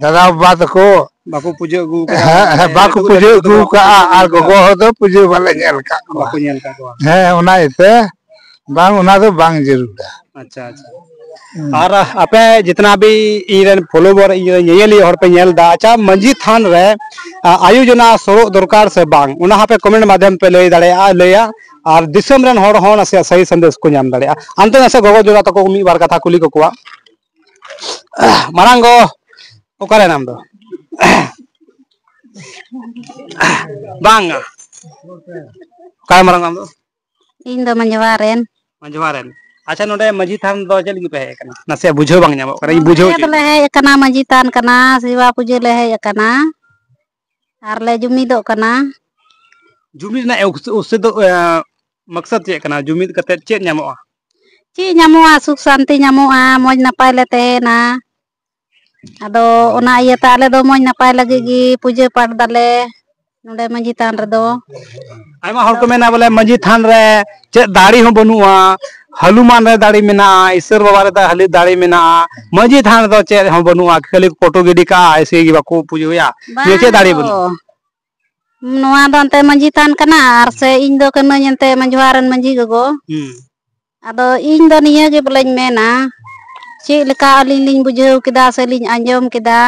ᱫᱟᱫᱟ ᱵᱟᱵᱟ ᱛᱟᱠᱚ ᱵᱟᱠᱚ ᱯᱩᱡᱟᱹ ᱟᱹᱜᱩ ᱠᱟᱫᱟ᱾ ᱦᱮᱸ, ᱦᱮᱸ, ᱵᱟᱠᱚ ᱯᱩᱡᱟᱹ ᱟᱹᱜᱩ ᱠᱟᱜᱼᱟ, ᱟᱨ ᱜᱚᱜᱚ ᱦᱚᱲ ᱫᱚ ᱯᱩᱡᱟᱹ ᱵᱟᱞᱮ ᱧᱮᱞ ᱠᱟᱜ ᱠᱚᱣᱟ᱾ ᱵᱟᱠᱚ ᱧᱮᱞ ᱠᱟᱜ ᱠᱚᱣᱟ᱾ ᱦᱮᱸ, ᱚᱱᱟ ᱤᱭᱟᱹᱛᱮ ᱵᱟᱝ, ᱚᱱᱟ ᱫᱚ ᱵᱟᱝ ᱡᱟᱹᱨᱩᱲᱟ᱾ ᱟᱪᱪᱷᱟ, ᱟᱪᱪᱷᱟ᱾ ᱦᱩᱸ᱾ ᱟᱨ ᱟᱯᱮ ᱡᱤᱛᱱᱟ ᱵᱷᱤ ᱤᱧ ᱨᱮᱱ follower, ᱤᱧ ᱨᱮᱱ ᱧᱮᱧᱮᱞᱤᱭᱟᱹ ᱦᱚᱲ ᱯᱮ ᱧᱮᱞ ᱮᱫᱟ, ᱟᱪᱪᱷᱟ, ᱢᱟᱹᱡᱷᱤ ᱛᱷᱟᱱ ᱨᱮ, ᱟ, ᱟᱭᱳ ᱡᱚᱱᱟ ᱥᱩᱨᱩᱜ ᱫᱚᱨᱠᱟᱨ ᱥᱮ ᱵᱟᱝ, ᱚᱱᱟ ᱦᱚᱸ ᱟᱯᱮ comment ᱢᱟᱫᱽᱫᱷᱚᱢ ᱯᱮ ᱞᱟᱹᱭ ᱫᱟᱲᱮᱭᱟᱜᱼᱟ, ᱞᱟᱹᱭᱟ, ᱟᱨ ᱫᱤᱥᱚᱢ ᱨᱮᱱ ᱦᱚᱲ ᱦᱚᱸ ᱱᱟᱥᱮᱭᱟᱜ ᱥᱟᱹᱦᱤ ᱥᱟᱸᱫᱮᱥ ᱠᱚ ᱧᱟᱢ ᱫᱟᱲᱮᱭᱟᱜᱼᱟ᱾ ᱟᱱᱛᱮ ᱱᱟᱥᱮ ᱜᱚᱜᱚ ᱡᱚᱱᱟ ᱛᱟᱠᱚ ᱢᱤᱫ ᱵᱟᱨ ᱠᱟᱛᱷᱟ ᱠᱩᱞᱤ ᱠᱚᱠᱚᱣᱟ᱾ ᱢᱟᱨᱟᱝ ᱜᱚ, ᱚᱠᱟᱨᱮ ᱟᱢ ᱫᱚ? ᱵᱟᱝᱟ᱾ ᱚᱠᱟᱨᱮ ᱢᱟᱨᱟᱝ ᱟᱢ ᱫᱚ? ᱤᱧ ᱫᱚ ᱢᱟᱸᱡᱷᱣᱟ ᱨᱮᱱ᱾ ᱢᱟᱸᱡᱷᱣᱟ ᱨᱮᱱ᱾ ᱟᱪᱪᱷᱟ, ᱱᱚᱰᱮ ᱢᱟᱹᱡᱷᱤ ᱛᱷᱟᱱ ᱫᱚ ᱪᱮᱫ ᱞᱟᱹᱜᱤᱫ ᱯᱮ ᱦᱮᱡ ᱟᱠᱟᱱᱟ? ᱱᱟᱥᱮᱭᱟᱜ ᱵᱩᱡᱷᱟᱹᱣ ᱵᱟᱝ ᱧᱟᱢᱚᱜ ᱠᱟᱱᱟ, ᱤᱧ ᱵᱩᱡᱷᱟᱹᱣ ᱱᱚᱰᱮ ᱦᱚᱪᱚᱧ ᱫᱚᱞᱮ ᱢᱮ᱾ ᱦᱮᱡ ᱟᱠᱟᱱᱟ, ᱢᱟᱹᱡᱷᱤ ᱛᱷᱟᱱ ᱠᱟᱱᱟ, ᱥᱮᱵᱟ ᱯᱩᱡᱟᱹ ᱞᱮ ᱦᱮᱡ ᱟᱠᱟᱱᱟ᱾ ᱟᱨ ᱞᱮ ᱡᱩᱢᱤᱫᱚᱜ ᱠᱟᱱᱟ᱾ ᱡᱩᱢᱤᱫ ᱨᱮᱱᱟᱜ ᱩᱥ-, ᱩᱥᱮᱫᱚᱜ, ᱮ, ᱢᱚᱠᱥᱚᱫ ᱪᱮᱫ ᱠᱟᱱᱟ? ᱡᱩᱢᱤᱫ ᱠᱟᱛᱮ ᱪᱮᱫ ᱧᱟᱢᱚᱜᱼᱟ? ᱪᱮᱫ ᱧᱟᱢᱚᱜᱼᱟ? ᱥᱩᱠ ᱥᱟᱱᱛᱤ ᱧᱟᱢᱚᱜᱼᱟ, ᱢᱚᱡᱽ ᱱᱟᱯᱟᱭ ᱞᱮ ᱛᱟᱦᱮᱱᱟ᱾ ᱟᱫᱚ ᱚᱱᱟ ᱤᱭᱟᱹᱛᱮ ᱟᱞᱮ ᱫᱚ ᱢᱚᱡᱽ ᱱᱟᱯᱟᱭ ᱞᱟᱹᱜᱤᱫ ᱜᱮ ᱯᱩᱡᱟᱹ ᱯᱟᱴ ᱫᱟᱞᱮ ᱱᱚᱰᱮ ᱢᱟᱹᱡᱷᱤ ᱛᱷᱟᱱ ᱨᱮᱫᱚ᱾ ᱟᱭᱢᱟ ᱦᱚᱲ ᱠᱚ ᱢᱮᱱᱟ ᱵᱚᱞᱮ ᱢᱟᱹᱡᱷᱤ ᱛᱷᱟᱱ ᱨᱮ ᱪᱮᱫ ᱫᱟᱲᱮ ᱦᱚᱸ ᱵᱟᱹᱱᱩᱜᱼᱟ, ᱦᱟᱞᱩᱢᱟᱱ ᱨᱮ ᱫᱟᱲᱮ ᱢᱮᱱᱟᱜᱼᱟ, ᱤᱥᱥᱚᱨ ᱵᱟᱵᱟ ᱨᱮ ᱫᱟ-, ᱦᱟᱹᱞᱤ ᱫᱟᱲᱮ ᱢᱮᱱᱟᱜᱼᱟ, ᱢᱟᱹᱡᱷᱤ ᱛᱷᱟᱱ ᱨᱮᱫᱚ ᱪᱮᱫ ᱦᱚᱸ ᱵᱟᱹᱱᱩᱜᱼᱟ, ᱠᱷᱟᱹᱞᱤ ᱯᱷᱳᱴᱳ ᱜᱤᱰᱤ ᱠᱟᱜᱼᱟ, ᱮᱭᱥᱮ ᱜᱮ ᱵᱟᱠᱚ ᱯᱩᱡᱟᱹᱭᱟ᱾ ᱱᱤᱭᱟᱹ ᱵᱟᱝ ᱪᱮᱫ ᱫᱟᱲᱮ ᱫᱚ᱾ ᱵᱟᱹᱱᱩᱜᱼᱟ? ᱱᱚᱣᱟ ᱫᱚ ᱮᱱᱛᱮ ᱢᱟᱹᱡᱷᱤ ᱛᱷᱟᱱ ᱠᱟᱱᱟ, ᱟᱨ ᱥᱮ ᱤᱧ ᱫᱚ ᱠᱟᱹᱱᱟᱹᱧ ᱮᱱᱛᱮ ᱢᱟᱹᱡᱷᱣᱟ ᱨᱮᱱ ᱢᱟᱹᱡᱷᱤ ᱜᱚᱜᱚ᱾ ᱦᱩᱸ᱾ ᱟᱫᱚ ᱤᱧ ᱫᱚ ᱱᱤᱭᱟᱹ ᱜᱮ ᱵᱚᱞᱮᱧ ᱢᱮᱱᱟ, ᱪᱮᱫ ᱞᱮᱠᱟ ᱟᱹᱞᱤᱧ ᱞᱤᱧ ᱵᱩᱡᱷᱟᱹᱣ ᱠᱮᱫᱟ ᱥᱮ ᱞᱤᱧ ᱟᱸᱡᱚᱢ ᱠᱮᱫᱟ,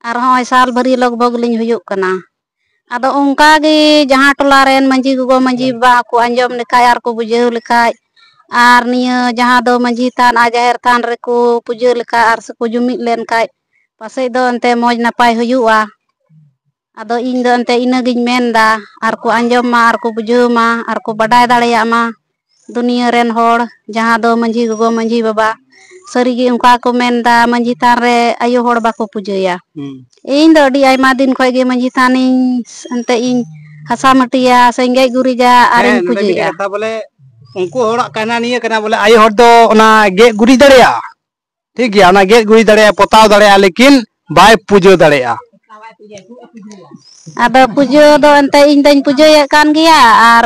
ᱟᱨ ᱦᱚᱸᱜᱼᱚᱭ ᱥᱟᱞ ᱵᱷᱟᱹᱨᱤ ᱞᱚᱜᱽ ᱵᱷᱚᱜᱽ ᱞᱤᱧ ᱦᱩᱭᱩᱜ ᱠᱟᱱᱟ᱾ ᱟᱫᱚ ᱚᱱᱠᱟ ᱜᱮ ᱡᱟᱦᱟᱸ ᱴᱚᱞᱟ ᱨᱮᱱ ᱢᱟᱹᱡᱷᱤ ᱜᱚᱜᱚ ᱢᱟᱹᱡᱷᱤ ᱵᱟᱵᱟ ᱠᱚ ᱟᱸᱡᱚᱢ ᱞᱮᱠᱷᱟᱡ ᱟᱨ ᱠᱚ ᱵᱩᱡᱷᱟᱹᱣ ᱞᱮᱠᱷᱟᱡ, ᱟᱨ ᱱᱤᱭᱟᱹ ᱡᱟᱦᱟᱸ ᱫᱚ ᱢᱟᱹᱡᱷᱤ ᱛᱷᱟᱱ ᱟᱨ ᱡᱟᱦᱮᱨ ᱛᱷᱟᱱ ᱨᱮᱠᱚ ᱯᱩᱡᱟᱹ ᱞᱮᱠᱷᱟᱡ ᱟᱨ ᱥᱮᱠᱚ ᱡᱩᱢᱤᱫ ᱞᱮᱱᱠᱷᱟᱡ, ᱯᱟᱥᱮᱡ ᱫᱚ ᱮᱱᱛᱮ ᱢᱚᱡᱽ ᱱᱟᱯᱟᱭ ᱦᱩᱭᱩᱜᱼᱟ᱾ ᱟᱫᱚ ᱤᱧ ᱫᱚ ᱮᱱᱛᱮ ᱤᱱᱟᱹᱜᱤᱧ ᱢᱮᱱᱫᱟ, ᱟᱨ ᱠᱚ ᱟᱸᱡᱚᱢ ᱢᱟ, ᱟᱨ ᱠᱚ ᱵᱩᱡᱷᱟᱹᱣ ᱢᱟ, ᱟᱨ ᱠᱚ ᱵᱟᱰᱟᱭ ᱫᱟᱲᱮᱭᱟᱜ ᱢᱟ ᱫᱩᱱᱤᱭᱟᱹ ᱨᱮᱱ ᱦᱚᱲ, ᱡᱟᱦᱟᱸ ᱫᱚ ᱢᱟᱹᱡᱷᱤ ᱜᱚᱜᱚ, ᱢᱟᱹᱡᱷᱤ ᱵᱟᱵᱟ᱾ ᱥᱟᱹᱨᱤᱜᱮ ᱚᱱᱠᱟ ᱠᱚ ᱢᱮᱱᱫᱟ, ᱢᱟᱹᱡᱷᱤ ᱛᱷᱟᱱ ᱨᱮ ᱟᱭᱳ ᱦᱚᱲ ᱵᱟᱠᱚ ᱯᱩᱡᱟᱹᱭᱟ᱾ ᱦᱩᱸ᱾ ᱤᱧ ᱫᱚ ᱟᱹᱰᱤ ᱟᱭᱢᱟ ᱫᱤᱱ ᱠᱷᱚᱡ ᱜᱮ ᱢᱟᱹᱡᱷᱤ ᱛᱷᱟᱱᱤᱧ, ᱮᱱᱛᱮ ᱤᱧ ᱦᱟᱥᱟ ᱢᱟᱹᱴᱤᱭᱟ ᱥᱮᱧ ᱜᱮᱡ ᱜᱩᱨᱤᱡᱟ ᱟᱨᱤᱧ ᱦᱮᱸ, ᱱᱚᱰᱮ ᱢᱤᱫᱴᱮᱡ ᱯᱩᱡᱟᱹᱭᱟ᱾ ᱠᱟᱛᱷᱟ ᱵᱚᱞᱮ, ᱩᱱᱠᱩ ᱦᱚᱲᱟᱜ ᱠᱟᱱᱟ, ᱱᱤᱭᱟᱹ ᱠᱟᱱᱟ ᱵᱚᱞᱮ, ᱟᱭᱳ ᱦᱚᱲ ᱫᱚ ᱚᱱᱟ ᱜᱮᱡ ᱜᱩᱨᱤᱡ ᱫᱟᱲᱮᱭᱟᱜᱼᱟ, ᱴᱷᱤᱠ ᱜᱮᱭᱟ, ᱚᱱᱟ ᱜᱮᱡ ᱜᱩᱨᱤᱡ ᱫᱟᱲᱮᱭᱟᱜᱼᱟ, ᱯᱚᱛᱟᱣ ᱫᱟᱲᱮᱭᱟᱜᱼᱟ, ᱞᱮᱠᱤᱱ ᱵᱟᱭ ᱯᱩᱡᱟᱹ ᱫᱟᱲᱮᱭᱟᱜᱼᱟ᱾ ᱟᱫᱚ ᱯᱩᱡᱟᱹ ᱫᱚ ᱮᱱᱛᱮ ᱤᱧ ᱫᱚᱧ ᱯᱩᱡᱟᱹᱭᱮᱫ ᱠᱟᱱ ᱜᱮᱭᱟ, ᱟᱨ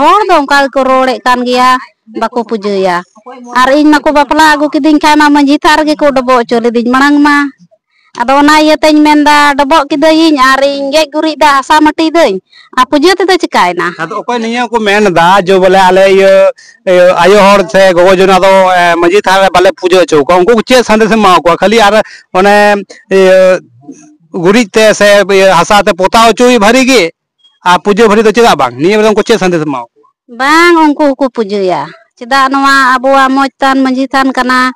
ᱦᱚᱲ ᱫᱚ ᱚᱱᱠᱟ ᱜᱮᱠᱚ ᱨᱚᱲᱮᱫ ᱠᱟᱱ ᱜᱮᱭᱟ, ᱵᱟᱠᱚ ᱯᱩᱡᱟᱹᱭᱟ᱾ ᱟᱨ ᱤᱧ ᱢᱟᱠᱚ ᱵᱟᱯᱞᱟ ᱟᱹᱜᱩ ᱠᱤᱫᱤᱧ ᱠᱷᱟᱡ ᱢᱟ ᱢᱟᱹᱡᱷᱤ ᱛᱷᱟᱱ ᱨᱮᱜᱮ ᱠᱚ ᱰᱚᱵᱚᱜ ᱦᱚᱪᱚ ᱞᱤᱫᱤᱧ ᱢᱟᱲᱟᱝ ᱢᱟ᱾ ᱟᱫᱚ ᱚᱱᱟ ᱤᱭᱟᱹᱛᱮᱧ ᱢᱮᱱᱫᱟ, ᱰᱚᱵᱚᱜ ᱠᱤᱫᱟᱹᱭᱤᱧ ᱟᱨᱤᱧ ᱜᱮᱡ ᱜᱩᱨᱤᱡ ᱫᱟ, ᱦᱟᱥᱟ ᱢᱟᱹᱴᱤᱭ ᱫᱟᱹᱧ, ᱟᱨ ᱯᱩᱡᱟᱹ ᱛᱮᱫᱚ ᱪᱤᱠᱟᱭᱮᱱᱟ? ᱟᱫᱚ ᱚᱠᱚᱭ ᱱᱤᱭᱟᱹ ᱠᱚ ᱢᱮᱱ ᱮᱫᱟ ᱡᱮ ᱵᱚᱞᱮ ᱟᱞᱮ ᱤᱭᱟᱹ, ᱤᱭᱟᱹ, ᱟᱭᱳ ᱦᱚᱲ ᱥᱮ ᱜᱚᱜᱚ ᱡᱚᱱᱟ ᱫᱚ, ᱮ, ᱢᱟᱹᱡᱷᱤ ᱛᱷᱟᱱ ᱨᱮ ᱵᱟᱞᱮ ᱯᱩᱡᱟᱹ ᱦᱚᱪᱚ ᱠᱚᱣᱟ, ᱩᱱᱠᱩ ᱪᱮᱫ ᱥᱟᱸᱫᱮᱥ ᱮᱢ ᱮᱢᱟ ᱠᱚᱣᱟ? ᱠᱷᱟᱹᱞᱤ ᱟᱨ ᱚᱱᱮ, ᱤᱭᱟᱹ, ᱜᱩᱨᱤᱡ ᱛᱮ ᱥᱮ, ᱤᱭᱟᱹ, ᱦᱟᱥᱟ ᱛᱮ ᱯᱚᱛᱟᱣ ᱦᱚᱪᱚᱭ ᱵᱷᱟᱹᱨᱤ ᱜᱮ, ᱟᱨ ᱯᱩᱡᱟᱹ ᱵᱷᱟᱹᱨᱤ ᱫᱚ ᱪᱮᱫᱟᱜ ᱵᱟᱝ? ᱱᱤᱭᱟᱹ ᱵᱚᱞᱮ ᱩᱱᱠᱩ ᱪᱮᱫ ᱥᱟᱸᱫᱮᱥ ᱮᱢ ᱮᱢᱟ ᱠᱚᱣᱟ? ᱵᱟᱝ, ᱩᱱᱠᱩ ᱦᱚᱸᱠᱚ ᱯᱩᱡᱟᱹᱭᱟ᱾ ᱪᱮᱫᱟᱜ, ᱱᱚᱣᱟ ᱟᱵᱚᱣᱟᱜ ᱢᱚᱡᱽ ᱛᱟᱱ ᱢᱟᱹᱡᱷᱤ ᱛᱷᱟᱱ ᱠᱟᱱᱟ,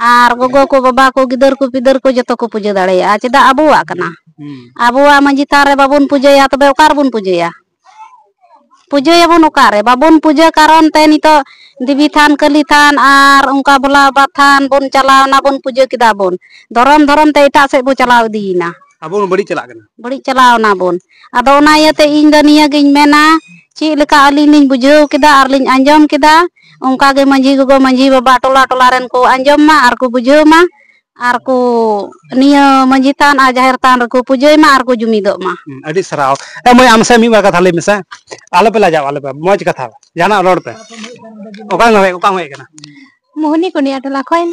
ᱟᱨ ᱜᱚᱜᱚ ᱠᱚ, ᱵᱟᱵᱟ ᱠᱚ, ᱜᱤᱫᱟᱹᱨ ᱠᱚ, ᱯᱤᱫᱟᱹᱨ ᱠᱚ ᱡᱚᱛᱚ ᱠᱚ ᱯᱩᱡᱟᱹ ᱫᱟᱲᱮᱭᱟᱜᱼᱟ᱾ ᱪᱮᱫᱟᱜ ᱟᱵᱚᱣᱟᱜ ᱠᱟᱱᱟ? ᱦᱩᱸ᱾ ᱟᱵᱚᱣᱟᱜ ᱢᱟᱹᱡᱷᱤ ᱛᱷᱟᱱ ᱨᱮ ᱵᱟᱵᱚᱱ ᱯᱩᱡᱟᱹᱭᱟ, ᱛᱚᱵᱮ ᱚᱠᱟ ᱨᱮᱵᱚᱱ ᱯᱩᱡᱟᱹᱭᱟ? ᱯᱩᱡᱟᱹᱭᱟᱵᱚᱱ ᱚᱠᱟᱨᱮ? ᱵᱟᱵᱚᱱ ᱯᱩᱡᱟᱹ ᱠᱟᱨᱚᱱ ᱛᱮ ᱱᱤᱛᱚᱜ ᱫᱮᱵᱤ ᱛᱷᱟᱱ, ᱠᱟᱹᱞᱤ ᱛᱷᱟᱱ ᱟᱨ ᱚᱱᱠᱟ ᱵᱷᱳᱞᱟ ᱵᱟᱵᱟ ᱛᱷᱟᱱ ᱵᱚᱱ ᱪᱟᱞᱟᱣᱱᱟ, ᱵᱚᱱ ᱯᱩᱡᱟᱹ ᱠᱮᱫᱟ ᱵᱚᱱ᱾ ᱫᱷᱚᱨᱚᱢ ᱫᱷᱚᱨᱚᱢ ᱛᱮ ᱮᱴᱟᱜ ᱥᱮᱫ ᱵᱚ ᱪᱟᱞᱟᱣ ᱤᱫᱤᱭᱮᱱᱟ᱾ ᱟᱵᱚ ᱵᱚᱱ ᱵᱟᱹᱲᱤᱡ ᱪᱟᱞᱟᱜ ᱠᱟᱱᱟ᱾ ᱵᱟᱹᱲᱤᱡ ᱪᱟᱞᱟᱣ ᱱᱟ ᱵᱚᱱ᱾ ᱟᱫᱚ ᱚᱱᱟ ᱤᱭᱟᱹᱛᱮ ᱤᱧ ᱫᱚ ᱱᱤᱭᱟᱹ ᱜᱤᱧ ᱢᱮᱱᱟ, ᱪᱮᱫ ᱞᱮᱠᱟ ᱟᱹᱞᱤᱧ ᱞᱤᱧ ᱵᱩᱡᱷᱟᱹᱣ ᱠᱮᱫᱟ ᱟᱨ ᱞᱤᱧ ᱟᱸᱡᱚᱢ ᱠᱮᱫᱟ, ᱚᱱᱠᱟ ᱜᱮ ᱢᱟᱹᱡᱷᱤ ᱜᱚᱜᱚ, ᱢᱟᱹᱡᱷᱤ ᱵᱟᱵᱟ, ᱴᱚᱞᱟ ᱴᱚᱞᱟ ᱨᱮᱱ ᱠᱚ ᱟᱸᱡᱚᱢ ᱢᱟ ᱟᱨ ᱠᱚ ᱵᱩᱡᱷᱟᱹᱣ ᱢᱟ, ᱟᱨ ᱠᱚ ᱱᱤᱭᱟᱹ ᱢᱟᱹᱡᱷᱤ ᱛᱷᱟᱱ ᱟᱨ ᱡᱟᱦᱮᱨ ᱛᱷᱟᱱ ᱨᱮᱠᱚ ᱯᱩᱡᱟᱹᱭ ᱢᱟ ᱟᱨ ᱠᱚ ᱡᱩᱢᱤᱫᱚᱜ ᱢᱟ᱾ ᱦᱩᱸ, ᱟᱹᱰᱤ ᱥᱟᱨᱦᱟᱣ᱾ ᱮ ᱢᱟᱹᱭ, ᱟᱢ ᱥᱮ ᱢᱤᱫ ᱵᱟᱨ ᱠᱟᱛᱷᱟ ᱞᱟᱹᱭ ᱢᱮᱥᱮ, ᱟᱞᱚᱯᱮ ᱞᱟᱡᱟᱜ, ᱟᱞᱚᱯᱮ, ᱢᱚᱡᱽ ᱠᱟᱛᱷᱟ, ᱡᱟᱦᱟᱱᱟᱜ ᱨᱚᱲ ᱯᱮ᱾ ᱚᱠᱟ ᱠᱷᱚᱱ ᱦᱮᱡ, ᱚᱠᱟ ᱠᱷᱚᱱ ᱦᱮᱡ ᱠᱟᱱᱟ? ᱢᱳᱦᱱᱤ ᱠᱚᱱᱤᱭᱟ ᱴᱚᱞᱟ ᱠᱷᱚᱱ᱾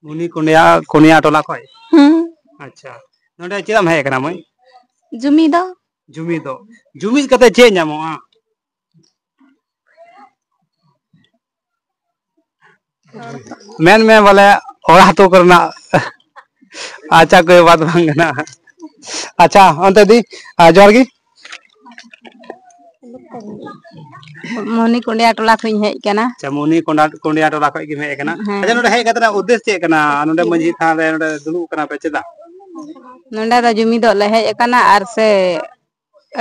ᱢᱳᱦᱱᱤ ᱠᱚᱱᱤᱭᱟ, ᱠᱚᱱᱤᱭᱟ ᱴᱚᱞᱟ ᱠᱷᱚᱱ᱾ ᱦᱩᱸ᱾ ᱟᱪᱪᱷᱟ, ᱱᱚᱰᱮ ᱪᱮᱫᱟᱜ ᱮᱢ ᱦᱮᱡ ᱟᱠᱟᱱᱟ ᱢᱟᱹᱭ? ᱡᱩᱢᱤᱫ ᱫᱚ᱾ ᱡᱩᱢᱤᱫ ᱫᱚ, ᱡᱩᱢᱤᱫ ᱠᱟᱛᱮ ᱪᱮᱫ ᱧᱟᱢᱚᱜᱼᱟ? ᱢᱮᱱ ᱢᱮ ᱵᱚᱞᱮ, ᱚᱲᱟᱜ ᱟᱹᱛᱩ ᱠᱚᱨᱮᱱᱟᱜ᱾ ᱟᱪᱪᱷᱟ, ᱠᱳᱭ ᱵᱟᱛ ᱵᱟᱝ ᱠᱟᱱᱟ᱾ ᱟᱪᱪᱷᱟ, ᱚᱱᱛᱮ ᱫᱤ, ᱟ, ᱡᱚᱦᱟᱨ ᱜᱮ᱾ ᱢᱚᱱᱤ ᱠᱚᱸᱰᱮᱭᱟ ᱴᱚᱞᱟ ᱠᱷᱚᱱ ᱤᱧ ᱦᱮᱡ ᱟᱠᱟᱱᱟ᱾ ᱟᱪᱪᱷᱟ, ᱢᱚᱱᱤ ᱠᱚᱸᱰᱟ ᱠᱚᱸᱰᱮᱭᱟ ᱴᱚᱞᱟ ᱠᱷᱚᱱ ᱜᱮᱢ ᱦᱮᱡ ᱟᱠᱟᱱᱟ᱾ ᱦᱮᱸ᱾ ᱟᱪᱪᱷᱟ, ᱱᱚᱰᱮ ᱦᱮᱡ ᱠᱟᱛᱮ ᱨᱮᱱᱟᱜ ᱩᱫᱽᱫᱮᱥ ᱪᱮᱫ ᱠᱟᱱᱟ? ᱱᱚᱰᱮ ᱢᱟᱹᱡᱷᱤ ᱛᱷᱟᱱ ᱨᱮ ᱱᱚᱰᱮ ᱫᱩᱲᱩᱵ ᱠᱟᱱᱟ ᱯᱮ, ᱪᱮᱫᱟᱜ? ᱱᱚᱰᱮ ᱫᱚ ᱡᱩᱢᱤᱫᱚᱜ ᱞᱮ ᱦᱮᱡ ᱟᱠᱟᱱᱟ, ᱟᱨ ᱥᱮ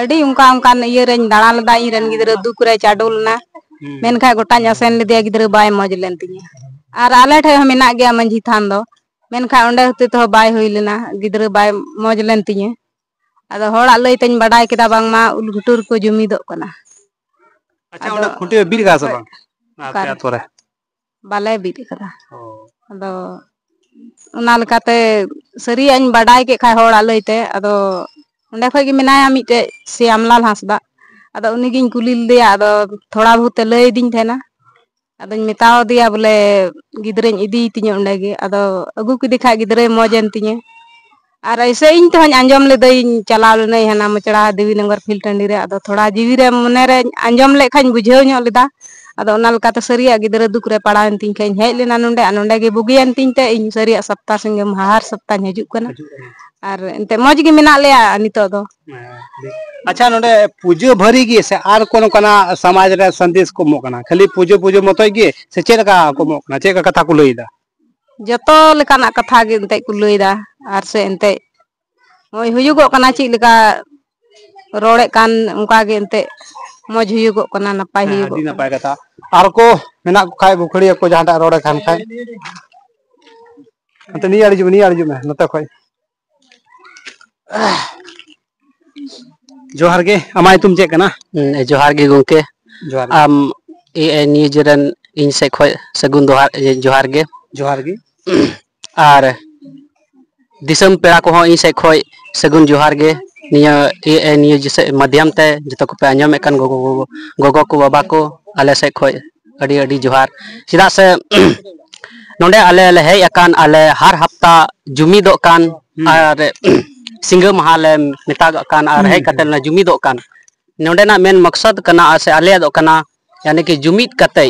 ᱟᱹᱰᱤ ᱚᱱᱠᱟ ᱚᱱᱠᱟᱱ ᱤᱭᱟᱹ ᱨᱮᱧ ᱫᱟᱬᱟ ᱞᱮᱫᱟ, ᱤᱧ ᱨᱮᱱ ᱜᱤᱫᱽᱨᱟᱹ ᱫᱩᱠ ᱨᱮ ᱪᱟᱰᱚ ᱞᱮᱱᱟ᱾ ᱦᱩᱸ᱾ ᱢᱮᱱᱠᱷᱟᱱ ᱜᱚᱴᱟᱧ ᱟᱥᱮᱱ ᱞᱮᱫᱮᱭᱟ, ᱜᱤᱫᱽᱨᱟᱹ ᱵᱟᱭ ᱢᱚᱡᱽ ᱞᱮᱱ ᱛᱤᱧᱟᱹ᱾ ᱟᱨ ᱟᱞᱮ ᱴᱷᱮᱡ ᱦᱚᱸ ᱢᱮᱱᱟᱜ ᱜᱮᱭᱟ ᱢᱟᱹᱡᱷᱤ ᱛᱷᱟᱱ ᱫᱚ, ᱢᱮᱱᱠᱷᱟᱱ ᱚᱸᱰᱮ ᱦᱚᱛᱮ ᱛᱮᱦᱚᱸ ᱵᱟᱭ ᱦᱩᱭ ᱞᱮᱱᱟ, ᱜᱤᱫᱽᱨᱟᱹ ᱵᱟᱭ ᱢᱚᱡᱽ ᱞᱮᱱ ᱛᱤᱧᱟᱹ᱾ ᱟᱫᱚ ᱦᱚᱲᱟᱜ ᱞᱟᱹᱭ ᱛᱮᱧ ᱵᱟᱰᱟᱭ ᱠᱮᱫᱟ ᱵᱟᱝᱢᱟ ᱩᱞ ᱜᱷᱩᱴᱩ ᱨᱮᱠᱚ ᱡᱩᱢᱤᱫᱚᱜ ᱠᱟᱱᱟ᱾ ᱟᱪᱪᱷᱟ, ᱟᱫᱚ ᱚᱸᱰᱮ ᱠᱷᱩᱱᱴᱤ ᱯᱮ ᱵᱤᱫ ᱠᱟᱜᱼᱟ ᱥᱮ ᱵᱟᱝ ᱟᱯᱮ ᱚᱠᱟᱨᱮ? ᱟᱛᱳ ᱨᱮ? ᱵᱟᱞᱮ ᱵᱤᱫ ᱟᱠᱟᱫᱟ᱾ ᱚ᱾ ᱟᱫᱚ ᱚᱱᱟ ᱞᱮᱠᱟᱛᱮ ᱥᱟᱹᱨᱤᱭᱟᱜ ᱤᱧ ᱵᱟᱰᱟᱭ ᱠᱮᱫ ᱠᱷᱟᱡ ᱦᱚᱲᱟᱜ ᱞᱟᱹᱭᱛᱮ, ᱟᱫᱚ ᱚᱸᱰᱮ ᱠᱷᱚᱡ ᱜᱮ ᱢᱮᱱᱟᱭᱟ ᱢᱤᱫᱴᱮᱡ ᱥᱤᱭᱟᱢᱞᱟᱞ ᱦᱟᱸᱥᱫᱟ, ᱟᱫᱚ ᱩᱱᱤᱜᱤᱧ ᱠᱩᱞᱤ ᱞᱮᱫᱮᱭᱟ, ᱟᱫᱚ ᱛᱷᱚᱲᱟ ᱵᱚᱦᱩᱛ ᱮ ᱞᱟᱹᱭ ᱟᱹᱫᱤᱧ ᱛᱟᱦᱮᱱᱟ᱾ ᱟᱫᱚᱧ ᱢᱮᱛᱟᱣ ᱫᱮᱭᱟ ᱵᱚᱞᱮ ᱜᱤᱫᱽᱨᱟᱹᱧ ᱤᱫᱤᱭᱮ ᱛᱤᱧᱟᱹ ᱚᱸᱰᱮ ᱜᱮ, ᱟᱫᱚ ᱟᱹᱜᱩ ᱠᱮᱫᱮ ᱠᱷᱟᱡ ᱜᱤᱫᱽᱨᱟᱹᱭ ᱢᱚᱡᱽ ᱮᱱ ᱛᱤᱧᱟᱹ᱾ ᱟᱨ ᱮᱭᱥᱮ ᱤᱧ ᱛᱮᱦᱚᱸᱧ ᱟᱸᱡᱚᱢ ᱞᱮᱫᱟᱹᱧ, ᱪᱟᱞᱟᱣ ᱞᱮᱱᱟᱹᱧ ᱦᱟᱱᱟ ᱢᱚᱪᱲᱟ ᱫᱮᱵᱤᱱᱚᱜᱚᱨ ᱯᱷᱤᱞᱰ ᱴᱟᱺᱰᱤ ᱨᱮ, ᱟᱫᱚ ᱛᱷᱚᱲᱟ ᱡᱤᱣᱤ ᱨᱮ ᱢᱚᱱᱮ ᱨᱮ ᱟᱸᱡᱚᱢ ᱞᱮᱫ ᱠᱷᱟᱡ ᱤᱧ ᱵᱩᱡᱷᱟᱹᱣ ᱧᱚᱜ ᱞᱮᱫᱟ᱾ ᱟᱫᱚ ᱚᱱᱟ ᱞᱮᱠᱟᱛᱮ ᱥᱟᱹᱨᱤᱭᱟᱜ ᱜᱤᱫᱽᱨᱟᱹ ᱫᱩᱠ ᱨᱮ ᱯᱟᱲᱟᱣᱮᱱ ᱛᱤᱧ ᱠᱷᱟᱡ ᱤᱧ ᱦᱮᱡ ᱞᱮᱱᱟ ᱱᱚᱸᱰᱮ, ᱟᱨ ᱱᱚᱸᱰᱮ ᱜᱮ ᱵᱩᱜᱤᱭᱮᱱ ᱛᱤᱧ ᱛᱮ ᱤᱧ ᱥᱟᱹᱨᱤᱭᱟᱜ ᱥᱟᱯᱛᱟ ᱥᱤᱸᱜᱟᱹ ᱢᱟᱦᱟ ᱦᱟᱨ ᱥᱟᱯᱛᱟᱧ ᱦᱤᱡᱩᱜ ᱠᱟᱱᱟ᱾ ᱦᱤᱡᱩᱜ ᱠᱟᱱᱟ᱾ ᱟᱨ ᱮᱱᱛᱮ ᱢᱚᱡᱽ ᱜᱮ ᱢᱮᱱᱟᱜ ᱞᱮᱭᱟ ᱱᱤᱛᱚᱜ ᱫᱚ᱾ ᱦᱮᱸ, ᱴᱷᱤᱠ᱾ ᱟᱪᱪᱷᱟ, ᱱᱚᱰᱮ ᱯᱩᱡᱟᱹ ᱵᱷᱟᱹᱨᱤ ᱜᱮ ᱥᱮ ᱟᱨ ᱠᱚ ᱱᱚᱝᱠᱟᱱᱟᱜ ᱥᱚᱢᱟᱡᱽ ᱨᱮ ᱥᱟᱸᱫᱮᱥ ᱠᱚ ᱮᱢᱚᱜ ᱠᱟᱱᱟ? ᱠᱷᱟᱹᱞᱤ ᱯᱩᱡᱟᱹ, ᱯᱩᱡᱟᱹ ᱢᱚᱛᱚᱡ ᱜᱮ ᱥᱮ ᱪᱮᱫ ᱞᱮᱠᱟ ᱠᱚ ᱮᱢᱚᱜ ᱠᱟᱱᱟ? ᱪᱮᱫ ᱞᱮᱠᱟ ᱠᱟᱛᱷᱟ ᱠᱚ ᱞᱟᱹᱭ ᱮᱫᱟ? ᱡᱚᱛᱚ ᱞᱮᱠᱟᱱᱟᱜ ᱠᱟᱛᱷᱟ ᱜᱮ ᱮᱱᱛᱮᱫ ᱠᱚ ᱞᱟᱹᱭ ᱮᱫᱟ, ᱟᱨ ᱥᱮ ᱮᱱᱛᱮᱫ ᱱᱚᱜᱼᱚᱭ ᱦᱩᱭᱩᱜᱚᱜ ᱠᱟᱱᱟ, ᱪᱮᱫ ᱞᱮᱠᱟ ᱨᱚᱲᱮᱫ ᱠᱟᱱ ᱚᱱᱠᱟ ᱜᱮ ᱮᱱᱛᱮᱫ ᱢᱚᱡᱽ ᱦᱩᱭᱩᱜᱚᱜ ᱠᱟᱱᱟ, ᱱᱟᱯᱟᱭ ᱦᱮᱸ, ᱦᱩᱭᱩᱜᱚᱜ ᱟᱹᱰᱤ ᱠᱟᱱᱟ᱾ ᱱᱟᱯᱟᱭ ᱠᱟᱛᱷᱟ᱾ ᱟᱨ ᱠᱚ ᱢᱮᱱᱟᱜ ᱠᱚ ᱠᱷᱟᱡ ᱵᱩᱠᱷᱟᱹᱲᱤᱭᱟᱹ ᱠᱚ ᱡᱟᱦᱟᱸᱴᱟᱜ ᱨᱚᱲᱮ ᱠᱟᱱ ᱠᱷᱟᱡ, ᱱᱚᱛᱮ ᱱᱤᱭᱟᱹ ᱟᱲᱮ ᱦᱤᱡᱩᱜ ᱢᱮ, ᱱᱤᱭᱟᱹ ᱟᱲᱮ ᱦᱤᱡᱩᱜ ᱢᱮ, ᱱᱚᱛᱮ ᱠᱷᱚᱡ᱾ ᱡᱚᱦᱟᱨ ᱜᱮ, ᱟᱢᱟᱜ ᱧᱩᱛᱩᱢ ᱪᱮᱫ ᱠᱟᱱᱟ? ᱦᱩᱸ, ᱡᱚᱦᱟᱨ ᱜᱮ ᱜᱚᱝᱠᱮ᱾ ᱡᱚᱦᱟᱨ ᱜᱮ᱾ ᱟᱢ ᱮ ᱟᱭ ᱱᱤᱭᱩᱡᱽ ᱨᱮᱱ ᱤᱧ ᱥᱮᱫ ᱠᱷᱚᱡ ᱥᱟᱹᱜᱩᱱ ᱫᱚᱦᱟᱨ, ᱡᱚᱦᱟᱨ ᱜᱮ᱾ ᱡᱚᱦᱟᱨ ᱜᱮ᱾ ᱟᱨ ᱫᱤᱥᱚᱢ ᱯᱮᱲᱟ ᱠᱚᱦᱚᱸ ᱤᱧ ᱥᱮᱫ ᱠᱷᱚᱡ ᱥᱟᱹᱜᱩᱱ ᱡᱚᱦᱟᱨ ᱜᱮ᱾ ᱱᱤᱭᱟᱹ ᱮ ᱟᱭ ᱱᱤᱭᱩᱡᱽ ᱥᱮᱫ ᱢᱟᱫᱽᱫᱷᱚᱢ ᱛᱮ ᱡᱚᱛᱚ ᱠᱚᱯᱮ ᱟᱸᱡᱚᱢᱮᱫ ᱠᱟᱱ ᱜᱚᱜᱚ, ᱜᱚᱜᱚ, ᱜᱚᱜᱚ ᱠᱚ, ᱵᱟᱵᱟ ᱠᱚ, ᱟᱞᱮ ᱥᱮᱫ ᱠᱷᱚᱡ ᱟᱹᱰᱤ ᱟᱹᱰᱤ ᱡᱚᱦᱟᱨ᱾ ᱪᱮᱫᱟᱜ ᱥᱮ ᱱᱚᱰᱮ ᱟᱞᱮ ᱞᱮ ᱦᱮᱡ ᱟᱠᱟᱱ, ᱟᱞᱮ ᱦᱟᱨ ᱦᱟᱯᱛᱟ ᱡᱩᱢᱤᱫᱚᱜ ᱠᱟᱱ ᱦᱩᱸ᱾ ᱟᱨ ᱥᱤᱸᱜᱟᱹ ᱢᱟᱦᱟ ᱞᱮ ᱢᱮᱛᱟᱜᱟᱜ ᱠᱟᱱ ᱟᱨ ᱦᱩᱸ, ᱦᱮᱡ ᱠᱟᱛᱮ ᱦᱩᱸ᱾ ᱞᱮ ᱡᱩᱢᱤᱫᱚᱜ ᱠᱟᱱ᱾ ᱱᱚᱰᱮᱱᱟᱜ ᱢᱮᱱ ᱢᱚᱠᱥᱚᱫ ᱠᱟᱱᱟ ᱥᱮ ᱟᱞᱮᱭᱟᱜ ᱫᱚ ᱠᱟᱱᱟ, ᱭᱟᱱᱤ ᱠᱤ ᱡᱩᱢᱤᱫ ᱠᱟᱛᱮ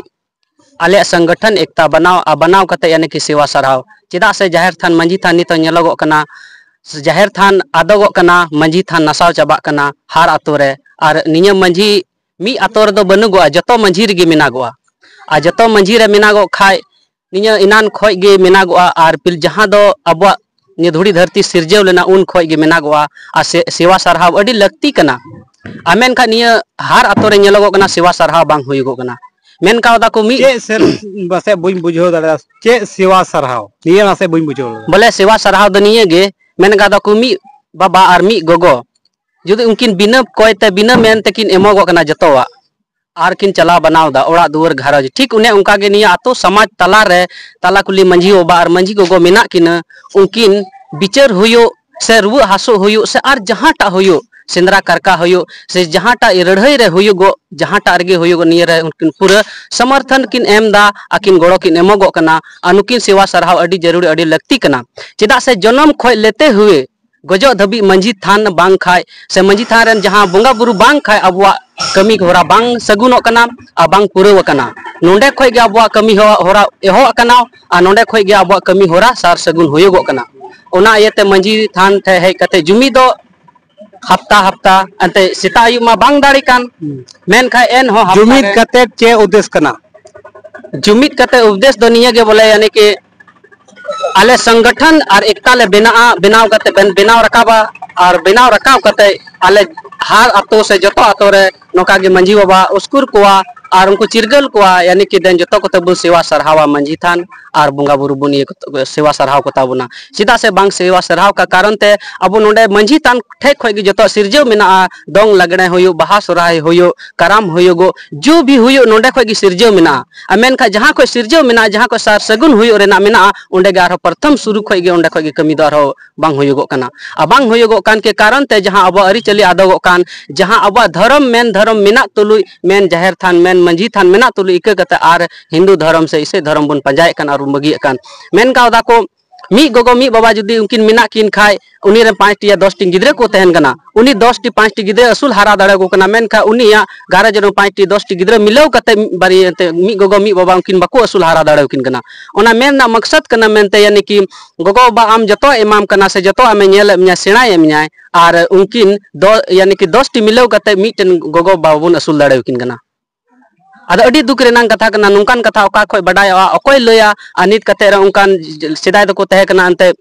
ᱟᱞᱮᱭᱟᱜ ᱥᱚᱝᱜᱚᱴᱷᱚᱱ ᱮᱠᱛᱟ ᱵᱮᱱᱟᱣ, ᱟᱨ ᱵᱮᱱᱟᱣ ᱠᱟᱛᱮ ᱭᱟᱱᱤ ᱠᱤ ᱥᱮᱵᱟ ᱥᱟᱨᱦᱟᱣ᱾ ᱪᱮᱫᱟᱜ ᱥᱮ ᱡᱟᱦᱮᱨ ᱛᱷᱟᱱ, ᱢᱟᱹᱡᱷᱤ ᱛᱷᱟᱱ ᱱᱤᱛᱚᱜ ᱧᱮᱞᱚᱜᱚᱜ ᱠᱟᱱᱟ, ᱡᱟᱦᱮᱨ ᱛᱷᱟᱱ ᱟᱫᱚᱜᱚᱜ ᱠᱟᱱᱟ, ᱢᱟᱹᱡᱷᱤ ᱛᱷᱟᱱ ᱱᱟᱥᱟᱣ ᱪᱟᱵᱟᱜ ᱠᱟᱱᱟ ᱦᱟᱨ ᱟᱛᱳ ᱨᱮ᱾ ᱟᱨ ᱱᱤᱭᱟᱹ ᱢᱟᱹᱡᱷᱤ ᱢᱤᱫ ᱟᱛᱳ ᱨᱮᱫᱚ ᱵᱟᱹᱱᱩᱜᱚᱜᱼᱟ, ᱡᱚᱛᱚ ᱢᱟᱹᱡᱷᱤ ᱨᱮᱜᱮ ᱢᱮᱱᱟᱜᱚᱜᱼᱟ᱾ ᱟᱨ ᱡᱚᱛᱚ ᱢᱟᱹᱡᱷᱤ ᱨᱮ ᱢᱮᱱᱟᱜᱚᱜ ᱠᱷᱟᱡ ᱱᱤᱭᱟᱹ ᱮᱱᱟᱱ ᱠᱷᱚᱡ ᱜᱮ ᱢᱮᱱᱟᱜᱚᱜᱼᱟ᱾ ᱟᱨ ᱯᱤᱞ ᱡᱟᱦᱟᱸ ᱫᱚ ᱟᱵᱚᱣᱟᱜ ᱱᱤᱭᱟᱹ ᱫᱷᱩᱲᱤ ᱫᱷᱟᱹᱨᱛᱤ ᱥᱤᱨᱡᱟᱹᱣ ᱞᱮᱱᱟ ᱩᱱ ᱠᱷᱚᱡ ᱜᱮ ᱢᱮᱱᱟᱜᱚᱜᱼᱟ᱾ ᱟᱨ ᱥᱮ-, ᱥᱮᱣᱟ ᱥᱟᱨᱦᱟᱣ ᱟᱹᱰᱤ ᱞᱟᱹᱠᱛᱤ ᱠᱟᱱᱟ᱾ ᱟᱨ ᱢᱮᱱᱠᱷᱟᱱ ᱱᱤᱭᱟᱹ ᱦᱟᱨ ᱟᱛᱳ ᱨᱮ ᱧᱮᱞᱚᱜᱚᱜ ᱠᱟᱱᱟ ᱥᱮᱣᱟ ᱥᱟᱨᱦᱟᱣ ᱵᱟᱝ ᱦᱩᱭᱩᱜᱚᱜ ᱠᱟᱱᱟ᱾ ᱢᱮᱱ ᱠᱟᱣᱫᱟ ᱠᱚ ᱢᱤᱫ ᱪᱮᱫ ᱥᱮ ᱯᱟᱥᱮᱡ ᱵᱟᱹᱧ ᱵᱩᱡᱷᱟᱹᱣ ᱫᱟᱲᱮᱭᱟᱫᱟ, ᱪᱮᱫ ᱥᱮᱣᱟ ᱥᱟᱨᱦᱟᱣ ᱱᱤᱭᱟᱹ ᱢᱟᱥᱮ ᱵᱟᱹᱧ ᱵᱩᱡᱷᱟᱹᱣ ᱞᱮᱫᱟ᱾ ᱵᱚᱞᱮ ᱥᱮᱣᱟ ᱥᱟᱨᱦᱟᱣ ᱫᱚ ᱱᱤᱭᱟᱹ ᱜᱮ ᱢᱮᱱ ᱠᱟᱣᱫᱟ ᱠᱚ ᱢᱤᱫ ᱵᱟᱵᱟ ᱟᱨ ᱢᱤᱫ ᱜᱚᱜᱚ ᱡᱩᱫᱤ ᱩᱱᱠᱤᱱ ᱵᱤᱱᱟᱹ ᱠᱚᱭ ᱛᱮ ᱵᱤᱱᱟᱹ ᱢᱮᱱ ᱛᱮᱠᱤᱱ ᱮᱢᱚᱜᱚᱜ ᱠᱟᱱᱟ ᱡᱚᱛᱚᱣᱟᱜ, ᱟᱨ ᱠᱤᱱ ᱪᱟᱞᱟᱣ ᱵᱟᱱᱟᱣ ᱮᱫᱟ ᱚᱲᱟᱜ ᱫᱩᱣᱟᱹᱨ ᱜᱷᱟᱨᱚᱸᱡᱽ᱾ ᱴᱷᱤᱠ ᱚᱱᱮ ᱚᱱᱠᱟ ᱜᱮ ᱱᱤᱭᱟᱹ ᱟᱛᱳ ᱥᱚᱢᱟᱡᱽ ᱛᱟᱞᱟ ᱨᱮ ᱛᱟᱞᱟ ᱠᱩᱞᱦᱤ ᱢᱟᱹᱡᱷᱤ ᱵᱟᱵᱟ ᱟᱨ ᱢᱟᱹᱡᱷᱤ ᱜᱚᱜᱚ ᱢᱮᱱᱟᱜ ᱠᱤᱱᱟᱹ, ᱩᱱᱠᱤᱱ ᱵᱤᱪᱟᱹᱨ ᱦᱩᱭᱩᱜ ᱥᱮ ᱨᱩᱣᱟᱹᱜ ᱦᱟᱹᱥᱩᱜ ᱦᱩᱭᱩᱜ ᱥᱮ ᱟᱨ ᱡᱟᱦᱟᱸᱴᱟᱜ ᱦᱩᱭᱩᱜ, ᱥᱮᱸᱫᱽᱨᱟ ᱠᱟᱨᱠᱟ ᱦᱩᱭᱩᱜ ᱥᱮ ᱡᱟᱦᱟᱸᱴᱟᱜ ᱞᱟᱹᱲᱦᱟᱹᱭ ᱨᱮ ᱦᱩᱭᱩᱜᱚᱜ, ᱡᱟᱦᱟᱸᱴᱟᱜ ᱨᱮᱜᱮ ᱦᱩᱭᱩᱜᱚᱜ, ᱱᱤᱭᱟᱹ ᱨᱮ ᱩᱱᱠᱤᱱ ᱯᱩᱨᱟᱹ ᱥᱚᱢᱚᱨᱛᱷᱚᱱ ᱠᱤᱱ ᱮᱢ ᱮᱫᱟ, ᱟᱹᱠᱤᱱ ᱜᱚᱲᱚ ᱠᱤᱱ ᱮᱢᱚᱜᱚᱜ ᱠᱟᱱᱟ᱾ ᱟᱨ ᱱᱩᱠᱤᱱ ᱥᱮᱣᱟ ᱥᱟᱨᱦᱟᱣ ᱟᱹᱰᱤ ᱡᱟᱹᱨᱩᱲ, ᱟᱹᱰᱤ ᱞᱟᱹᱠᱛᱤ ᱠᱟᱱᱟ᱾ ᱪᱮᱫᱟᱜ ᱥᱮ ᱡᱚᱱᱚᱢ ᱠᱷᱚᱱ ᱞᱮᱛᱮ ᱦᱩᱭᱮ ᱜᱚᱡᱚᱜ ᱫᱷᱟᱹᱵᱤᱡ ᱢᱟᱹᱡᱷᱤ ᱛᱷᱟᱱ ᱵᱟᱝ ᱠᱷᱟᱡ ᱥᱮ ᱢᱟᱹᱡᱷᱤ ᱛᱷᱟᱱ ᱨᱮᱱ ᱡᱟᱦᱟᱸ ᱵᱚᱸᱜᱟ ᱵᱩᱨᱩ ᱵᱟᱝ ᱠᱷᱟᱡ ᱟᱵᱚᱣᱟᱜ ᱠᱟᱹᱢᱤ ᱦᱚᱨᱟ ᱵᱟᱝ ᱥᱟᱹᱜᱩᱱᱚᱜ ᱠᱟᱱᱟ ᱟᱨ ᱵᱟᱝ ᱯᱩᱨᱟᱹᱣ ᱟᱠᱟᱱᱟ᱾ ᱱᱚᱰᱮ ᱠᱷᱚᱡ ᱜᱮ ᱟᱵᱚᱣᱟᱜ ᱠᱟᱹᱢᱤ ᱦᱚ-, ᱦᱚᱨᱟ ᱮᱦᱚᱵ ᱟᱠᱟᱱᱟ ᱟᱨ ᱱᱚᱰᱮ ᱠᱷᱚᱡ ᱜᱮ ᱟᱵᱚᱣᱟᱜ ᱠᱟᱹᱢᱤ ᱦᱚᱨᱟ ᱥᱟᱨ ᱥᱟᱹᱜᱩᱱ ᱦᱩᱭᱩᱜᱚᱜ ᱠᱟᱱᱟ᱾ ᱚᱱᱟ ᱤᱭᱟᱹᱛᱮ ᱢᱟᱹᱡᱷᱤ ᱛᱷᱟᱱ ᱴᱷᱮᱡ ᱦᱮᱡ ᱠᱟᱛᱮ ᱡᱩᱢᱤᱫᱚᱜ ᱦᱟᱯᱛᱟ ᱦᱟᱯᱛᱟ ᱮᱱᱛᱮ ᱥᱮᱛᱟᱜ ᱟᱹᱭᱩᱵ ᱢᱟ ᱵᱟᱝ ᱫᱟᱲᱮ ᱠᱟᱱ, ᱦᱩᱸ᱾ ᱢᱮᱱᱠᱷᱟᱱ ᱮᱱᱦᱚᱸ ᱦᱟᱯᱛᱟ ᱡᱩᱢᱤᱫ ᱨᱮ ᱠᱟᱛᱮ ᱪᱮᱫ ᱩᱫᱽᱫᱮᱥ ᱠᱟᱱᱟ? ᱡᱩᱢᱤᱫ ᱠᱟᱛᱮ ᱩᱫᱽᱫᱮᱥ ᱫᱚ ᱱᱤᱭᱟᱹ ᱜᱮ ᱵᱚᱞᱮ, ᱭᱟᱱᱤ ᱠᱤ ᱟᱞᱮ ᱥᱚᱝᱜᱚᱴᱷᱚᱱ ᱟᱨ ᱮᱠᱛᱟ ᱞᱮ ᱵᱮᱱᱟᱜᱼᱟ, ᱵᱮᱱᱟᱣ ᱠᱟᱛᱮ ᱵᱮᱱ ᱵᱮᱱᱟᱣ ᱨᱟᱠᱟᱵᱟ᱾ ᱟᱨ ᱵᱮᱱᱟᱣ ᱨᱟᱠᱟᱵ ᱠᱟᱛᱮ ᱟᱞᱮ ᱦᱟᱨ ᱟᱛᱳ ᱥᱮ ᱡᱚᱛᱚ ᱟᱛᱳ ᱨᱮ ᱱᱚᱝᱠᱟ ᱜᱮ ᱢᱟᱹᱡᱷᱤ ᱵᱟᱵᱟ ᱩᱥᱠᱩᱨ ᱠᱚᱣᱟ ᱟᱨ ᱩᱱᱠᱩ ᱪᱤᱨᱜᱟᱹᱞ ᱠᱚᱣᱟ, ᱭᱟᱱᱤ ᱠᱤ ᱫᱮᱱ ᱡᱚᱛᱚ ᱠᱚᱛᱮ ᱵᱚᱱ ᱥᱮᱣᱟ ᱥᱟᱨᱦᱟᱣᱟ ᱢᱟᱹᱡᱷᱤ ᱛᱷᱟᱱ ᱟᱨ ᱵᱚᱸᱜᱟ ᱵᱩᱨᱩ ᱵᱚᱱ ᱤᱭᱟᱹ ᱠᱚ-, ᱥᱮᱣᱟ ᱥᱟᱨᱦᱟᱣ ᱠᱚᱛᱟ ᱵᱚᱱᱟ᱾ ᱪᱮᱫᱟᱜ ᱥᱮ ᱵᱟᱝ ᱥᱮᱣᱟ ᱥᱟᱨᱦᱟᱣ ᱠᱟ ᱠᱟᱨᱚᱱ ᱛᱮ ᱟᱵᱚ ᱱᱚᱰᱮ ᱢᱟᱹᱡᱷᱤ ᱛᱷᱟᱱ ᱴᱷᱮᱡ ᱠᱷᱚᱡ ᱜᱮ ᱡᱚᱛᱚ ᱥᱤᱨᱡᱟᱹᱣ ᱢᱮᱱᱟᱜᱼᱟ᱾ ᱫᱚᱝ ᱞᱟᱜᱽᱲᱮ ᱦᱩᱭᱩᱜ, ᱵᱟᱦᱟ ᱥᱚᱨᱦᱟᱭ ᱦᱩᱭᱩᱜ, ᱠᱟᱨᱟᱢ ᱦᱩᱭᱩᱜᱚᱜ, ᱡᱚ ᱵᱷᱤ ᱦᱩᱭᱩᱜ, ᱱᱚᱰᱮ ᱠᱷᱚᱡ ᱜᱮ ᱥᱤᱨᱡᱟᱹᱣ ᱢᱮᱱᱟᱜᱼᱟ᱾ ᱟᱨ ᱢᱮᱱᱠᱷᱟᱱ ᱡᱟᱦᱟᱸ ᱠᱷᱚᱡ ᱥᱤᱨᱡᱟᱹᱣ ᱢᱮᱱᱟᱜᱼᱟ, ᱡᱟᱦᱟᱸ ᱠᱷᱚᱡ ᱥᱟᱨ ᱥᱟᱹᱜᱩᱱ ᱦᱩᱭᱩᱜ ᱨᱮᱱᱟᱜ ᱢᱮᱱᱟᱜᱼᱟ, ᱚᱸᱰᱮ ᱜᱮ ᱟᱨᱦᱚᱸ ᱯᱨᱚᱛᱷᱚᱢ ᱥᱩᱨᱩ ᱠᱷᱚᱡ ᱜᱮ ᱚᱸᱰᱮ ᱠᱷᱚᱡ ᱜᱮ ᱠᱟᱹᱢᱤ ᱫᱚ ᱟᱨᱦᱚᱸ ᱵᱟᱝ ᱦᱩᱭᱩᱜᱚᱜ ᱠᱟᱱᱟ᱾ ᱟᱨ ᱵᱟᱝ ᱦᱩᱭᱩᱜᱚᱜ ᱠᱟᱱ ᱠᱮ ᱠᱟᱨᱚᱱ ᱛᱮ ᱡᱟᱦᱟᱸ ᱟᱵᱚᱣᱟᱜ ᱟᱹᱨᱤᱪᱟᱹᱞᱤ ᱟᱫᱚᱜᱚᱜ ᱠᱟᱱ, ᱡᱟᱦᱟᱸ ᱟᱵᱚᱣᱟᱜ ᱫᱷᱚᱨᱚᱢ ᱢᱮᱱ ᱫᱷᱚᱨᱚᱢ ᱢᱮᱱᱟᱜ ᱛᱩᱞᱩᱡ, ᱢᱮᱱ ᱡᱟᱦᱮᱨ ᱛᱷᱟᱱ, ᱢᱮᱱ ᱢᱟᱹᱡᱷᱤ ᱛᱷᱟᱱ ᱢᱮᱱᱟᱜ ᱛᱩᱞᱩᱡ ᱤᱠᱟᱹ ᱠᱟᱛᱮ ᱟᱨ ᱦᱤᱱᱫᱩ ᱫᱷᱚᱨᱚᱢ ᱥᱮ ᱤᱥᱟᱹᱭ ᱫᱷᱚᱨᱚᱢ ᱵᱚᱱ ᱯᱟᱸᱡᱟᱭᱮᱫ ᱠᱟᱱ ᱟᱨ ᱵᱚᱱ ᱵᱟᱹᱜᱤᱭᱮᱫ ᱠᱟᱱ᱾ ᱢᱮᱱ ᱠᱟᱣᱫᱟ ᱠᱚ ᱢᱤᱫ ᱜᱚᱜᱚ ᱢᱤᱫ ᱵᱟᱵᱟ ᱡᱩᱫᱤ ᱩᱱᱠᱤᱱ ᱢᱮᱱᱟᱜ ᱠᱤᱱ ᱠᱷᱟᱡ, ᱩᱱᱤ ᱨᱮᱱ ᱯᱟᱸᱪᱴᱤ ᱭᱟ ᱫᱚᱥᱴᱤ ᱜᱤᱫᱽᱨᱟᱹ ᱠᱚ ᱛᱟᱦᱮᱱ ᱠᱟᱱᱟ, ᱩᱱᱤ ᱫᱚᱥᱴᱤ ᱯᱟᱸᱪᱴᱤ ᱜᱤᱫᱽᱨᱟᱹ ᱟᱹᱥᱩᱞ ᱦᱟᱨᱟ ᱫᱟᱲᱮᱭᱟᱠᱚ ᱠᱟᱱᱟ, ᱢᱮᱱᱠᱷᱟᱱ ᱩᱱᱤᱭᱟᱜ ᱜᱷᱟᱨᱚᱸᱡᱽ ᱨᱮᱱ ᱯᱟᱸᱪᱴᱤ ᱫᱚᱥᱴᱤ ᱜᱤᱫᱽᱨᱟᱹ ᱢᱤᱞᱟᱹᱣ ᱠᱟᱛᱮ ᱢᱤᱫ ᱵᱟᱨᱭᱟ ᱮᱱᱛᱮ ᱢᱤᱫ ᱜᱚᱜᱚ ᱢᱤᱫ ᱵᱟᱵᱟ ᱩᱱᱠᱤᱱ ᱵᱟᱠᱚ ᱟᱹᱥᱩᱞ ᱦᱟᱨᱟ ᱫᱟᱲᱮᱭᱟᱠᱤᱱ ᱠᱟᱱᱟ᱾ ᱚᱱᱟ ᱢᱮᱱ ᱨᱮᱱᱟᱜ ᱢᱚᱠᱥᱚᱫ ᱠᱟᱱᱟ ᱢᱮᱱᱛᱮ, ᱭᱟᱱᱤ ᱠᱤ ᱜᱚᱜᱚ ᱵᱟᱵᱟ ᱟᱢ ᱡᱚᱛᱚᱣᱟᱜ ᱮᱢᱟᱢ ᱠᱟᱱᱟ ᱥᱮ ᱡᱚᱛᱚᱣᱟᱜ ᱮᱢ ᱧᱮᱞᱮᱫ ᱢᱮᱭᱟ, ᱥᱮᱬᱟᱭᱮᱫ ᱢᱮᱭᱟᱭ, ᱟᱨ ᱩᱱᱠᱤᱱ ᱫᱚ ᱭᱟᱱᱤ ᱠᱤ ᱫᱚᱥᱴᱤ ᱢᱤᱞᱟᱹᱣ ᱠᱟᱛᱮ ᱢᱤᱫᱴᱮᱱ ᱜᱚᱜᱚ ᱵᱟᱵᱟ ᱵᱚᱱ ᱟᱹᱥᱩᱞ ᱫᱟᱲᱮᱭᱟᱠᱤᱱ ᱠᱟᱱᱟ᱾ ᱟᱫᱚ ᱟᱹᱰᱤ ᱫᱩᱠ ᱨᱮᱱᱟᱜ ᱠᱟᱛᱷᱟ ᱠᱟᱱᱟ, ᱱᱚᱝᱠᱟᱱ ᱠᱟᱛᱷᱟ ᱚᱠᱟ ᱠᱷᱚᱡ ᱵᱟᱰᱟᱭᱚᱜᱼᱟ, ᱚᱠᱚᱭ ᱞᱟᱹᱭᱟ? ᱟᱨ ᱱᱤᱛ ᱠᱟᱛᱮ ᱨᱮ ᱚᱱᱠᱟᱱ ᱥᱮᱫᱟᱭ ᱫᱚᱠᱚ ᱛᱟᱦᱮᱸ ᱠᱟᱱᱟ ᱮᱱᱛᱮ,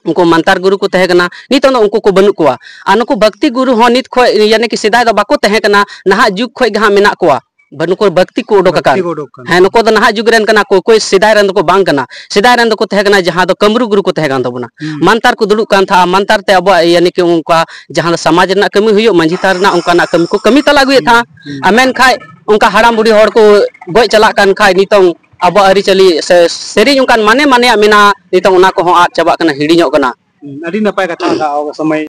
ᱩᱱᱠᱩ ᱢᱟᱱᱛᱟᱨ ᱜᱩᱨᱩ ᱠᱚ ᱛᱟᱦᱮᱸ ᱠᱟᱱᱟ, ᱱᱤᱛᱚᱜ ᱫᱚ ᱩᱱᱠᱩ ᱠᱚ ᱵᱟᱹᱱᱩᱜ ᱠᱚᱣᱟ᱾ ᱟᱨ ᱱᱩᱠᱩ ᱵᱷᱚᱠᱛᱤ ᱜᱩᱨᱩ ᱦᱚᱸ ᱱᱤᱛ ᱠᱷᱚᱡ, ᱭᱟᱱᱤ ᱠᱤ ᱥᱮᱫᱟᱭ ᱫᱚ ᱵᱟᱠᱚ ᱛᱟᱦᱮᱸ ᱠᱟᱱᱟ, ᱱᱟᱦᱟᱜ ᱡᱩᱜᱽ ᱠᱷᱚᱡ ᱜᱮ ᱦᱟᱸᱜ ᱢᱮᱱᱟᱜ ᱠᱚᱣᱟ᱾ ᱵᱟ-, ᱱᱩᱠᱩ ᱵᱷᱚᱠᱛᱤ ᱠᱚ ᱩᱰᱩᱠ ᱟᱠᱟᱱ᱾ ᱵᱷᱚᱠᱛᱤ ᱠᱚ ᱩᱰᱩᱠ ᱟᱠᱟᱱ᱾ ᱦᱮᱸ, ᱱᱩᱠᱩ ᱫᱚ ᱱᱟᱦᱟᱜ ᱡᱩᱜᱽ ᱨᱮᱱ ᱠᱟᱱᱟ ᱠᱚ, ᱚᱠᱚᱭ ᱥᱮᱫᱟᱭ ᱨᱮᱱ ᱫᱚᱠᱚ ᱵᱟᱝ ᱠᱟᱱᱟ᱾ ᱥᱮᱫᱟᱭ ᱨᱮᱱ ᱫᱚᱠᱚ ᱛᱟᱦᱮᱸ ᱠᱟᱱᱟ ᱡᱟᱦᱟᱸ ᱫᱚ ᱠᱟᱹᱢᱨᱩ ᱜᱩᱨᱩ ᱠᱚ ᱛᱟᱦᱮᱸ ᱠᱟᱱ ᱛᱟᱵᱚᱱᱟ᱾ ᱦᱩᱸ᱾ ᱢᱟᱱᱛᱟᱨ ᱠᱚ ᱫᱩᱲᱩᱵ ᱠᱟᱱ ᱛᱟᱦᱮᱸᱜᱼᱟ, ᱢᱟᱱᱛᱟᱨ ᱛᱮ ᱟᱵᱚᱣᱟᱜ ᱭᱟᱱᱤ ᱠᱤ ᱚᱱᱠᱟ ᱡᱟᱦᱟᱸ ᱫᱚ ᱥᱚᱢᱟᱡᱽ ᱨᱮᱱᱟᱜ ᱠᱟᱹᱢᱤ ᱦᱩᱭᱩᱜ, ᱢᱟᱹᱡᱷᱤ ᱛᱷᱟᱱ ᱨᱮᱱᱟᱜ ᱚᱱᱠᱟᱱᱟᱜ ᱠᱟᱹᱢᱤ ᱠᱚ ᱠᱟᱹᱢᱤ ᱛᱟᱞᱟ ᱟᱹᱜᱩᱭᱮᱫ ᱛᱟᱦᱮᱸᱜᱼᱟ᱾ ᱦᱩᱸ᱾ ᱟᱨ ᱢᱮᱱᱠᱷᱟᱡ ᱚᱱᱠᱟ ᱦᱟᱲᱟᱢ ᱵᱩᱰᱷᱤ ᱦᱚᱲ ᱠᱚ ᱜᱚᱡ ᱪᱟᱞᱟᱜ ᱠᱟᱱ ᱠᱷᱟᱡ ᱱᱤᱛᱚᱝ ᱟᱵᱚᱣᱟᱜ ᱟᱹᱨᱤᱪᱟᱹᱞᱤ ᱥᱮ ᱥᱮᱨᱮᱧ ᱚᱱᱠᱟᱱ ᱢᱟᱱᱮ ᱢᱟᱱᱮᱭᱟᱜ ᱢᱮᱱᱟᱜᱼᱟ, ᱱᱤᱛᱚᱝ ᱚᱱᱟ ᱠᱚᱦᱚᱸ ᱟᱫ ᱪᱟᱵᱟᱜ ᱠᱟᱱᱟ, ᱦᱤᱲᱤᱧᱚᱜ ᱠᱟᱱᱟ᱾ ᱦᱩᱸ, ᱟᱹᱰᱤ ᱱᱟᱯᱟᱭ ᱠᱟᱛᱷᱟ, ᱚᱱᱠᱟ ᱥᱚᱢᱚᱭ